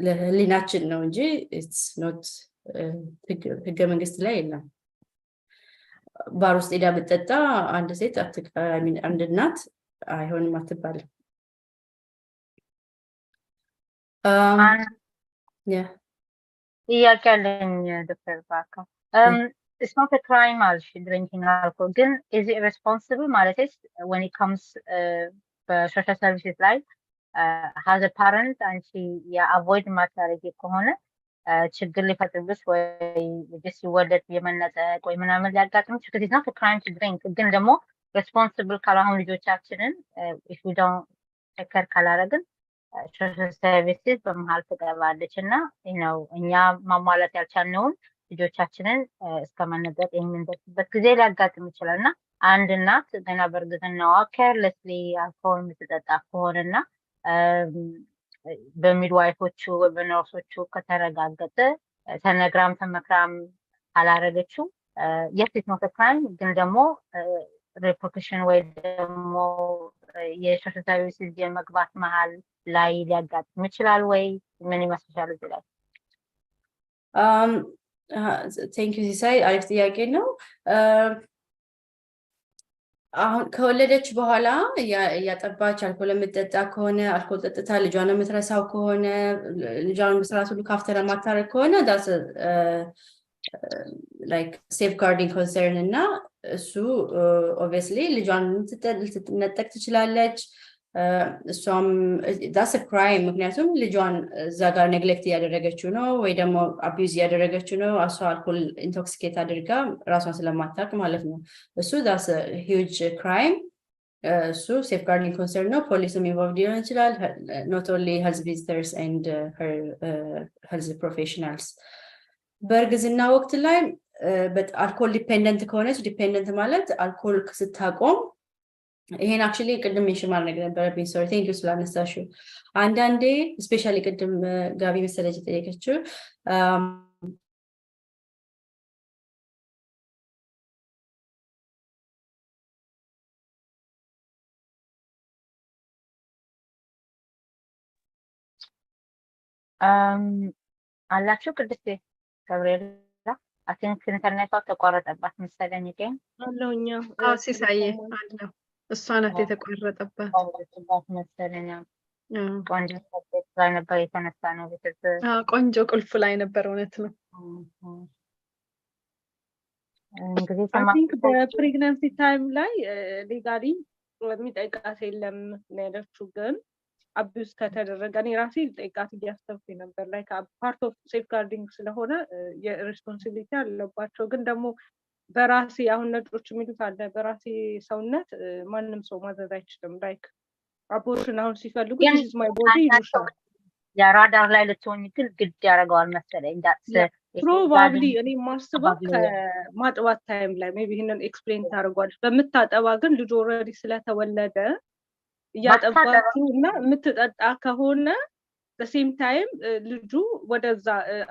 ለህሊናችን ነው እንጂ it's not ህገ መንግስት ላይ የለም። ባር ውስጥ ሄዳ ብትጠጣ አንድ ሴት፣ I mean አንድ እናት አይሆንም አትባልም። Yeah. ጥያቄ አለኝ ዶክተር ባካ። It's not a crime አልሽ drinking alcohol፣ ግን is it responsible ማለት when it comes በ social services ላይ as a parent አንቺ የ avoid ማታረጊ ከሆነ ችግር ሊፈጥርብሽ ወይ ልጅ ሲወለድ የመነጠቅ ወይ ምናምን ሊያጋጥም ችግር፣ it's not a crime to drink፣ ግን ደግሞ responsible ካላሆን ልጆቻችንን if we don't take care ካላረግን social services በመሀል ትገባለች እና ነው እኛ ማሟላት ያልቻልነውን ልጆቻችንን እስከ መነጠቅ የምንደርስበት ጊዜ ሊያጋጥም ይችላል። እና አንድ እናት ገና በእርግዝናዋ carelessly አልኮል የምትጠጣ ከሆነና በ midwife ኦቹ ወይ በነርሶቹ ከተረጋገጠ፣ ተነግራም ተመክራም ካላረገችው፣ yes, it's not crime፣ ግን ደግሞ repercussion ወይ ደግሞ የ social services የመግባት መሀል ላይ ሊያጋጥም ይችላል ወይ? ምን ይመስልሻል እዚህ ላይ? Thank you ሲሳይ፣ አሪፍ ጥያቄ ነው። አሁን ከወለደች በኋላ እያጠባች አልኮል የምትጠጣ ከሆነ፣ አልኮል ጠጥታ ልጇን የምትረሳው ከሆነ፣ ልጇን በስርዓቱ look after የማታደርግ ከሆነ that's like safeguarding concern እና እሱ obviously ልጇን ልትነጠቅ ትችላለች። እሷም that's crime፣ ምክንያቱም ልጇን እዛ ጋር neglect እያደረገችው ነው ወይ ደግሞ abuse እያደረገችው ነው። እሷ አልኮል intoxicate አድርጋ ራሷን ስለማታውቅ ማለት ነው። እሱ that's huge crime። እሱ safeguarding concern ነው። ፖሊስም involved ሊሆን ይችላል። Not only health visitors and health professionals። በእርግዝና ወቅት ላይ አልኮል dependent ከሆነች፣ dependent ማለት አልኮል ስታቆም፣ ይሄን actually ቅድም mention ማድረግ ነበረብኝ። Sorry, thank you ስላነሳሽው። አንዳንዴ especially ቅድም ጋቢ መሰለች የጠየቀችው አላችሁ ቅድስቴ ገብርኤላ፣ I think ኢንተርኔቷ ተቋረጠባት መሰለኝ። ግን አለውኛ። አዎ ሲሳዬ አለው። እሷ ናት የተቋረጠባት። ተቋረጠባት መሰለኝ። ቆንጆ subject ላይ ነበር የተነሳ ነው። ቤተሰብ አዎ፣ ቆንጆ ቁልፍ ላይ ነበር። እውነት ነው። እንግዲህ I think በ pregnancy time ላይ legally የሚጠይቃት የለም ነው ያለችው። ግን abuse ከተደረገ፣ እኔ ራሴ ልጠይቃት እያሰብኩኝ ነበር። Like part of safeguarding ስለሆነ የ responsibility አለባቸው። ግን ደግሞ በራሴ፣ አሁን ነጮች የሚሉት አለ፣ በራሴ ሰውነት ማንም ሰው ማዘዝ አይችልም። Like abortion አሁን ሲፈልጉ ግን "This my body" ይሉሻል። የራዳር ላይ ልትሆኝ ግን ግድ ያደርገዋል መሰለኝ። Probably እኔ የማስበው ከማጥባት time ላይ maybe ይህንን explain ታደርጓለች። በምታጠባ ግን ልጁ already ስለተወለደ እያጠባችው እና የምትጠጣ ከሆነ በ same time ልጁ ወደዛ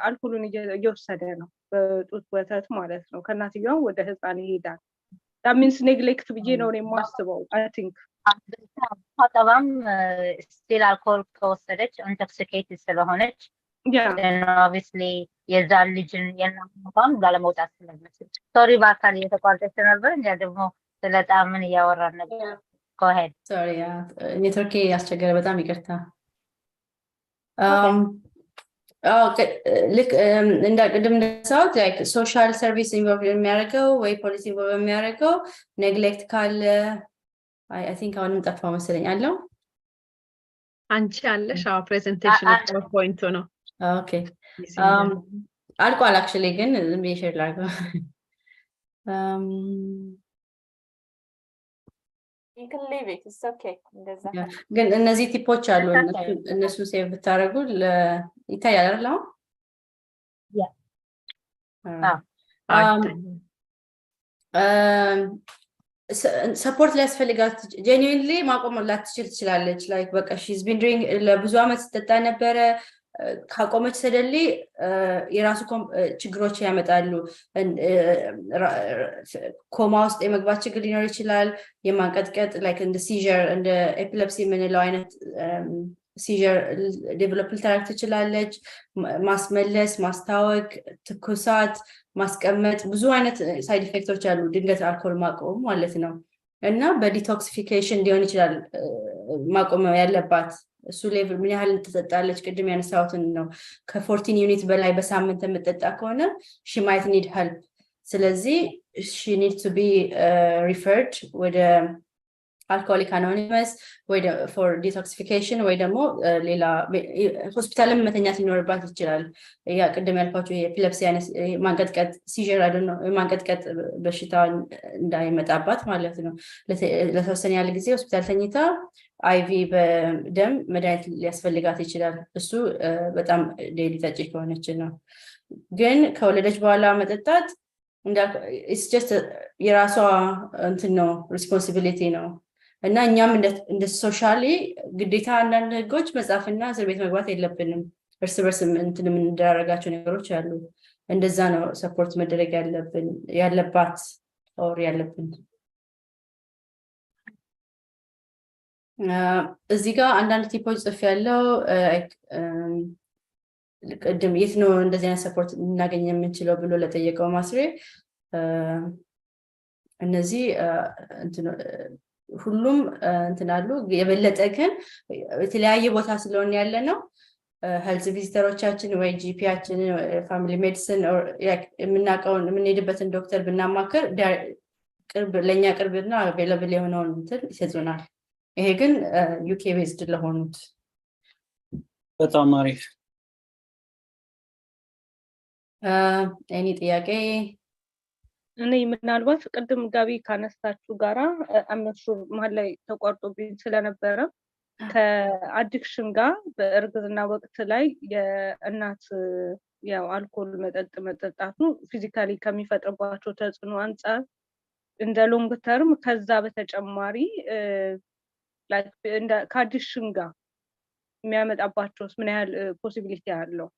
አልኮሉን እየወሰደ ነው፣ በጡት ወተት ማለት ነው። ከእናትየዋ ወደ ህፃን ይሄዳል። Means neglect ብዬ ነው እኔ የማስበው፣ I think። ታጠባም still አልኮል ከወሰደች intoxicated ስለሆነች obviously የዛን ልጅን የእናቷን ላለመውጣት ስለምችል። Sorry፣ በአካል እየተቋረጠች ነበር። እኛ ደግሞ ስለ ጣምን እያወራን ነበር። Go ahead. Sorry፣ ኔትወርኬ ያስቸገረ፣ በጣም ይቅርታ። ልክ እንደ ቅድም እንዳነሳሁት like social service involve የሚያደርገው ወይ ፖሊስ involve የሚያደርገው neglect ካለ፣ I think አሁንም ጠፋ መሰለኝ፣ አለው። አንቺ አለሽ? አዎ፣ presentation PowerPoint ኡ ነው። Okay፣ አልቋል። Actually ግን ዝም ብዬ share ላድርገው። You can leave it. It's okay. እንደዛ። ግን እነዚህ tip ኦች አሉ። እነሱን save ብታደርጉ ይታያል አይደል አሁን? Yeah. አዎ፣ ይታያል። Support ሊያስፈልጋት፣ genuinely ማቆም ላትችል ትችላለች። Like በቃ she's been drink ለብዙ ዓመት ስትጠጣ ነበረ። ካቆመች suddenly የራሱ ችግሮች ያመጣሉ። ኮማ ውስጥ የመግባት ችግር ሊኖር ይችላል። የማንቀጥቀጥ like እንደ seizure፣ እንደ epilepsy የምንለው አይነት seizure develop ልታደርግ ትችላለች። ማስመለስ፣ ማስታወክ፣ ትኩሳት፣ ማስቀመጥ፣ ብዙ አይነት side effect ኦች አሉ ድንገት አልኮል ማቆም ማለት ነው። እና በ detoxification ሊሆን ይችላል ማቆም ያለባት። እሱ level ምን ያህል ትጠጣለች፣ ቅድም ያነሳሁትን ነው። ከ 14 unit በላይ በሳምንት የምጠጣ ከሆነ she might need help። ስለዚህ she need to be referred ወደ Alcoholic Anonymous ወይ for detoxification ወይ ደግሞ ሌላ ሆስፒታልም መተኛት ሊኖርባት ይችላል። ያ ቅድም ያልኳቸው የ epilepsy አይነት ማንቀጥቀጥ፣ seizure፣ የማንቀጥቀጥ በሽታ እንዳይመጣባት ማለት ነው። ለተወሰነ ያህል ጊዜ ሆስፒታል ተኝታ IV በደም መድኃኒት ሊያስፈልጋት ይችላል። እሱ በጣም daily ጠጪ ከሆነች ነው። ግን ከወለደች በኋላ መጠጣት just የራሷ እንትን ነው፣ responsibility ነው። እና እኛም እንደ socially ግዴታ አንዳንድ ህጎች መጻፍና እስር ቤት መግባት የለብንም። እርስ በርስ እንትን የምንደራረጋቸው ነገሮች አሉ። እንደዛ ነው support መደረግ ያለብን፣ ያለባት or ያለብን። እዚህ ጋር አንዳንድ tip ኦች ጽፍ ያለው፣ ቅድም የት ነው እንደዚህ አይነት support ልናገኝ የምንችለው ብሎ ለጠየቀው ማስሬ፣ እነዚህ ሁሉም እንትን አሉ። የበለጠ ግን የተለያየ ቦታ ስለሆነ ያለ ነው health visitor ኦቻችን ወይ GP ያችን፣ family medicine የምናውቀውን የምንሄድበትን ዶክተር ብናማክር ቅርብ ለእኛ ቅርብና available የሆነውን እንትን ይሰጡናል። ይሄ ግን UK based ለሆኑት። በጣም አሪፍ። Any ጥያቄ? እኔ ምናልባት ቅድም ጋቢ ካነሳችሁ ጋራ፣ I'm not sure መሀል ላይ ተቋርጦብኝ ስለነበረ፣ ከ addiction ጋር በእርግዝና ወቅት ላይ የእናት ያው አልኮል መጠጥ መጠጣቱ physically ከሚፈጥርባቸው ተጽዕኖ አንጻር እንደ long term ከዛ በተጨማሪ ከ addiction ጋር የሚያመጣባቸውስ ምን ያህል possibility አለው?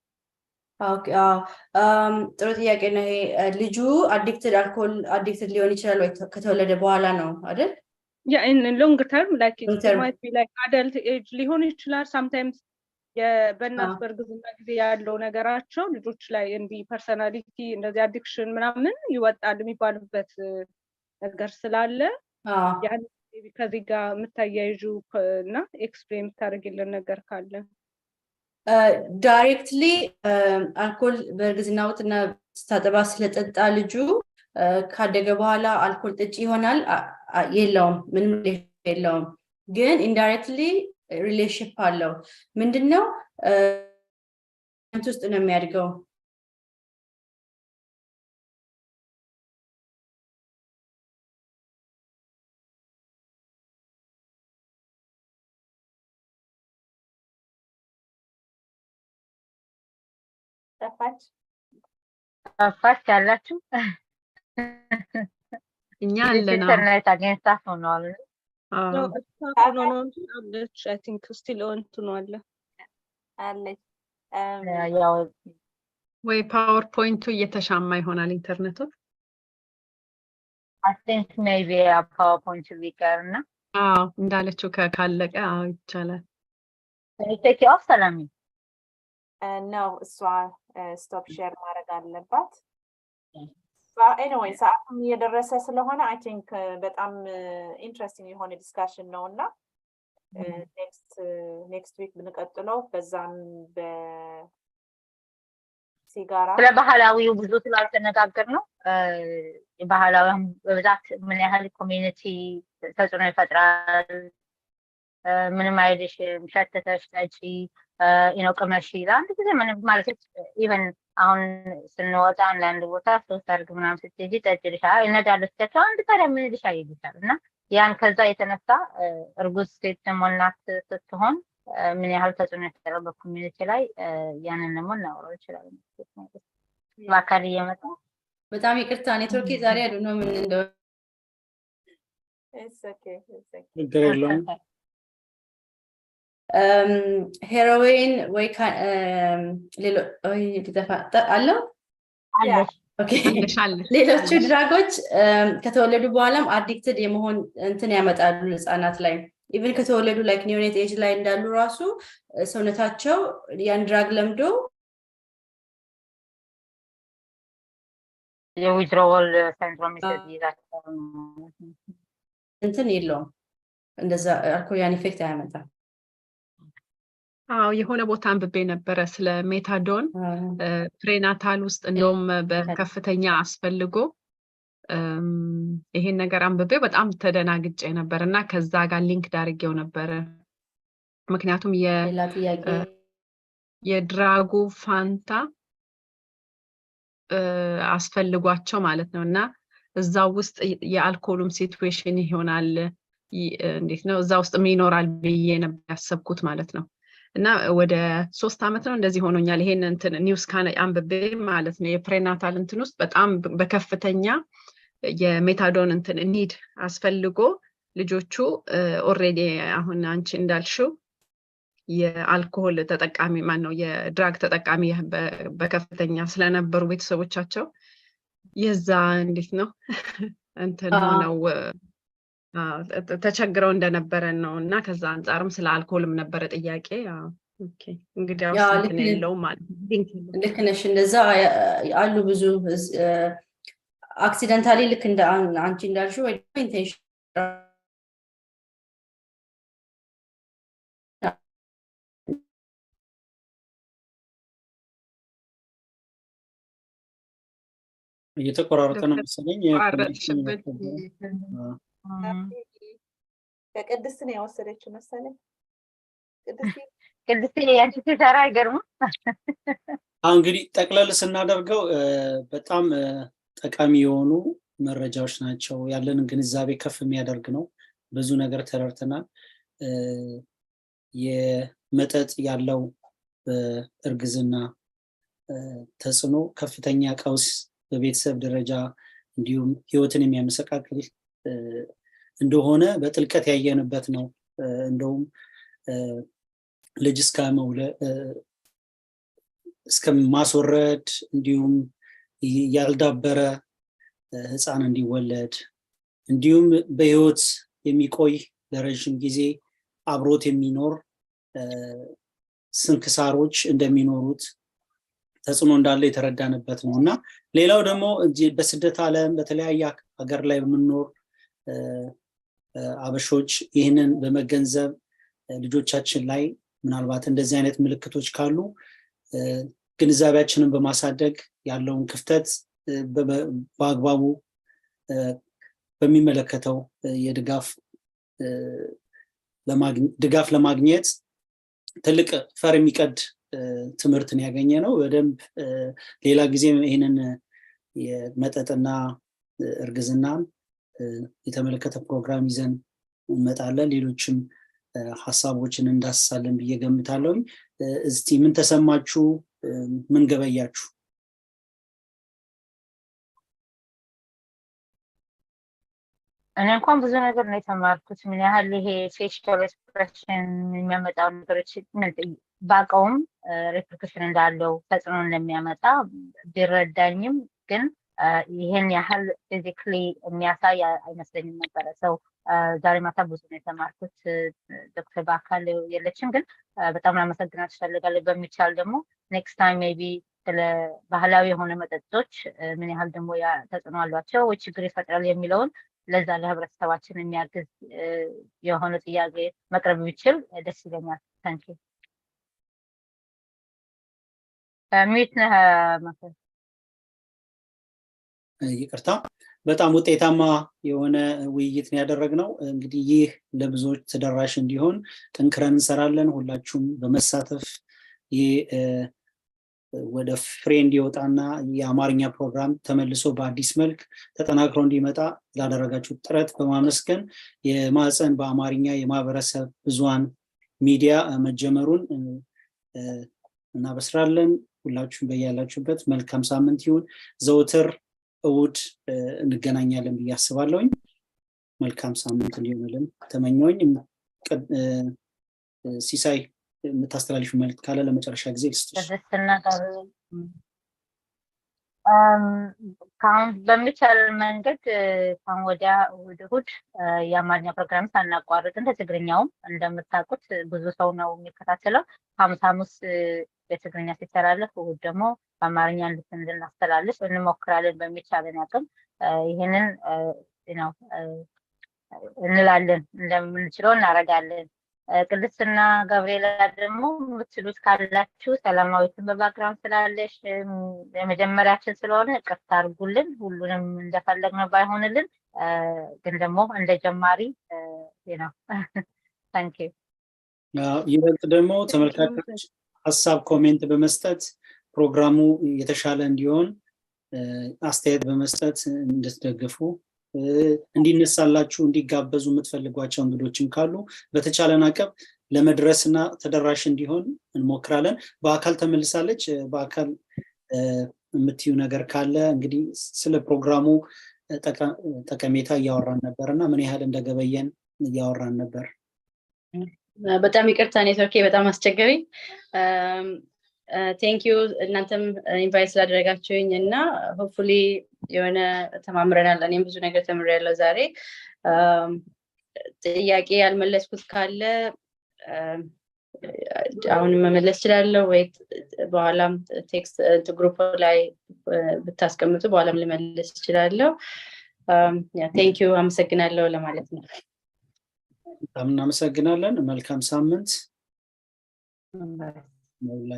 ጥሩ ጥያቄ ነው ይሄ። ልጁ addicted፣ አልኮል addicted ሊሆን ይችላል ወይ ከተወለደ በኋላ ነው አይደል? Yeah, in long term, like might be like adult age ሊሆን ይችላል። Sometimes በእናት በእርግዝና ጊዜ ያለው ነገራቸው ልጆች ላይ እንዲህ personality እንደዚህ addiction ምናምን ይወጣል የሚባልበት ነገር ስላለ ያን ከዚህ ጋር የምታያይዡ እና explain የምታደርጊልን ነገር ካለ። Directly አልኮል በእርግዝና ወቅትና ስታጠባ ስለጠጣ ልጁ ካደገ በኋላ አልኮል ጠጪ ይሆናል የለውም፣ ምንም የለውም፣ ግን indirectly relationship አለው። ምንድነው ውስጥ ነው የሚያድገው። ጠፋች። ጠፋች ያላችሁ እኛ አለና ኢንተርኔት against us ሆኗል። አዎ። ሆኖ ነው እንጂ አለች። I think still እንትኑ አለ። አለች። ያው ወይ PowerPoint ኡ እየተሻማ ይሆናል ኢንተርኔቱ። I think maybe PowerPoint ቢቀር እና አዎ፣ እንዳለችው ካለቀ አዎ ይቻላል። Take off ሰላሚ። ነው፣ እሷ stop share ማድረግ አለባት። Anyway፣ ሰዓቱም እየደረሰ ስለሆነ I think በጣም interesting የሆነ discussion ነው እና next week ብንቀጥለው በዛም በሲጋራ ስለ ባህላዊው ብዙ ስላልተነጋገር ነው፣ ባህላዊ በብዛት ምን ያህል community ተጽዕኖ ይፈጥራል፣ ምንም አይልሽም፣ ሸትተሽ ጠጪ ነው፣ ቅመሺ ለአንድ ጊዜ ምንም ማለት፣ even አሁን ስንወጣ አንዳንድ ቦታ ሶስት አድርግ ምናምን ስትሄጂ ጠጭ ይልሻል፣ እነዳለሁ ስትያቸው አንድ ታዲያ ምን ይልሻል ይልሻል። እና ያን ከዛ የተነሳ እርጉዝ ሴት ደግሞ እናት ስትሆን ምን ያህል ተጽዕኖ ይፈጥራል በ community ላይ፣ ያንን ደግሞ እናወራው ይችላል በአካል እየመጣ። በጣም ይቅርታ፣ ኔትወርኬ ዛሬ I don't know ምን እንደሆነ። It's okay, it's okay. ችግር የለውም። Heroin ወይ ሊጠፋ አለው። አለሽ። Okay። አለሽ አለ። ሌሎቹ drug ኦች ከተወለዱ በኋላም addicted የመሆን እንትን ያመጣሉ ህጻናት ላይ። Even ከተወለዱ like neonate age ላይ እንዳሉ ራሱ ሰውነታቸው ያን drug ለምዶ የ withdrawal syndrome ይዛቸዋል። እንትን የለውም፣ እንደዛ አልኮል ያን effect አያመጣም። አዎ፣ የሆነ ቦታ አንብቤ ነበረ ስለ methadone prenatal ውስጥ እንደውም በከፍተኛ አስፈልጎ፣ ይሄን ነገር አንብቤ በጣም ተደናግጬ ነበር እና ከዛ ጋር link አድርጌው ነበረ። ምክንያቱም ሌላ ጥያቄ? የ drug ኡ ፋንታ አስፈልጓቸው ማለት ነው እና እዛ ውስጥ የአልኮሉም situation ይሆናል፣ እንዴት ነው፣ እዛ ውስጥም ይኖራል ብዬ ነበር ያሰብኩት ማለት ነው። እና ወደ 3 ዓመት ነው እንደዚህ ሆኖኛል። ይሄን እንትን news ካነ አንብቤ ማለት ነው፣ የ prenatal እንትን ውስጥ በጣም በከፍተኛ የ methadone እንትን need አስፈልጎ ልጆቹ already አሁን አንቺ እንዳልሽው የአልኮሆል ተጠቃሚ፣ ማን ነው፣ የ drug ተጠቃሚ በከፍተኛ ስለነበሩ ቤተሰቦቻቸው የዛ እንዴት ነው እንትን ሆነው ተቸግረው እንደነበረ ነው። እና ከዛ አንጻርም ስለ አልኮልም ነበረ ጥያቄ። እንግዲህ እንትን የለውም ማለት ነው። ልክ ነሽ። እንደዛ አሉ ብዙ accidentally፣ ልክ እንደ አንቺ እንዳልሽው ወይ intention እየተቆራረጠ ነው መሰለኝ። ቋረጥሽብን። ከቅድስት ነው የወሰደችው መሰለኝ። ቅድስት። ቅድስት፣ ያንቺ ሲሰራ አይገርምም? አሁን እንግዲህ ጠቅለል ስናደርገው በጣም ጠቃሚ የሆኑ መረጃዎች ናቸው። ያለንን ግንዛቤ ከፍ የሚያደርግ ነው። ብዙ ነገር ተረድተናል። የመጠጥ ያለው በእርግዝና ተጽዕኖ ከፍተኛ ቀውስ በቤተሰብ ደረጃ እንዲሁም ህይወትን የሚያመሰቃቅል እንደሆነ በጥልቀት ያየንበት ነው። እንደውም ልጅ እስከ ማስወረድ እንዲሁም ያልዳበረ ህፃን እንዲወለድ እንዲሁም በህይወት የሚቆይ ለረዥም ጊዜ አብሮት የሚኖር ስንክሳሮች እንደሚኖሩት ተጽዕኖ እንዳለ የተረዳንበት ነው። እና ሌላው ደግሞ በስደት ዓለም በተለያየ ሀገር ላይ በምንኖር አበሾች ይህንን በመገንዘብ ልጆቻችን ላይ ምናልባት እንደዚህ አይነት ምልክቶች ካሉ ግንዛቤያችንን በማሳደግ ያለውን ክፍተት በአግባቡ በሚመለከተው የድጋፍ ድጋፍ ለማግኘት ትልቅ ፈር የሚቀድ ትምህርትን ያገኘ ነው። በደንብ ሌላ ጊዜ ይህንን የመጠጥና እርግዝናን የተመለከተ ፕሮግራም ይዘን እንመጣለን። ሌሎችም ሀሳቦችን እንዳስሳለን ብዬ ገምታለሁኝ። እስቲ ምን ተሰማችሁ? ምን ገበያችሁ? እኔ እንኳን ብዙ ነገር ነው የተማርኩት። ምን ያህል ይሄ facial expression የሚያመጣው ነገሮች ባቀውም repercussion እንዳለው፣ ተጽዕኖ እንደሚያመጣ ቢረዳኝም ግን ይህን ያህል physically የሚያሳይ አይመስለኝም ነበረ። So ዛሬ ማታ ብዙ ነው የተማርኩት። ዶክተር በአካል የለችም፣ ግን በጣም ላመሰግናት እፈልጋለሁ። በሚቻል ደግሞ next time maybe ስለ ባህላዊ የሆነ መጠጦች ምን ያህል ደግሞ ተጽዕኖ አሏቸው ወይ ችግር ይፈጥራል የሚለውን ለዛ ለህብረተሰባችን የሚያግዝ የሆነ ጥያቄ መቅረብ ቢችል ደስ ይለኛል። Thank you። Mute ነህ መሰለኝ። ይቅርታ። በጣም ውጤታማ የሆነ ውይይት ነው ያደረግነው። እንግዲህ ይህ ለብዙዎች ተደራሽ እንዲሆን ጠንክረን እንሰራለን። ሁላችሁም በመሳተፍ ይህ ወደ ፍሬ እንዲወጣና የአማርኛ ፕሮግራም ተመልሶ በአዲስ መልክ ተጠናክሮ እንዲመጣ ላደረጋችሁ ጥረት በማመስገን የማህፀን በአማርኛ የማህበረሰብ ብዙሃን ሚዲያ መጀመሩን እናበስራለን። ሁላችሁም በያላችሁበት መልካም ሳምንት ይሁን። ዘውትር እሑድ እንገናኛለን ብዬ አስባለሁኝ። መልካም ሳምንት እንዲሆንልን ተመኘሁኝ። ሲሳይ፣ የምታስተላልፊው መልዕክት ካለ ለመጨረሻ ጊዜ ልስጥሽ። ቅድስትና ጋር ከአሁን በሚቻል መንገድ ከአሁን ወዲያ እሑድ እሑድ የአማርኛ ፕሮግራም ሳናቋርጥ፣ እንደ ትግርኛውም እንደምታውቁት ብዙ ሰው ነው የሚከታተለው። ሐሙስ ሐሙስ በትግርኛ ሲተላለፍ እሑድ ደግሞ በአማርኛ እንድናስተላልፍ እንሞክራለን። በሚቻለን አቅም ይህንን ነው እንላለን፣ እንደምንችለው እናደርጋለን። ቅድስትና ገብርኤላ ደግሞ የምትሉት ካላችሁ፣ ሰላማዊትን በ background ስላለሽ፣ የመጀመሪያችን ስለሆነ ይቅርታ አድርጉልን። ሁሉንም እንደፈለግነው ባይሆንልን ግን ደግሞ እንደ ጀማሪ ነው። Thank you። ይበልጥ ደግሞ ተመልካቾች ሀሳብ comment በመስጠት ፕሮግራሙ የተሻለ እንዲሆን አስተያየት በመስጠት እንድትደግፉ፣ እንዲነሳላችሁ እንዲጋበዙ የምትፈልጓቸው እንግዶችም ካሉ በተቻለን አቅም ለመድረስ እና ተደራሽ እንዲሆን እንሞክራለን። በአካል ተመልሳለች። በአካል የምትዩ ነገር ካለ፣ እንግዲህ ስለ ፕሮግራሙ ጠቀሜታ እያወራን ነበር እና ምን ያህል እንደገበየን እያወራን ነበር። በጣም ይቅርታ፣ ኔትወርኬ በጣም አስቸገረኝ። Thank you እናንተም invite ስላደረጋችሁኝ እና hopefully የሆነ ተማምረናል። እኔም ብዙ ነገር ተምሬያለሁ ዛሬ። ጥያቄ ያልመለስኩት ካለ አሁንም መመለስ እችላለሁ ወይ በኋላም text group ላይ ብታስቀምጡ በኋላም ልመልስ እችላለሁ። Thank you፣ አመሰግናለሁ ለማለት ነው። በጣም እናመሰግናለን። መልካም ሳምንት።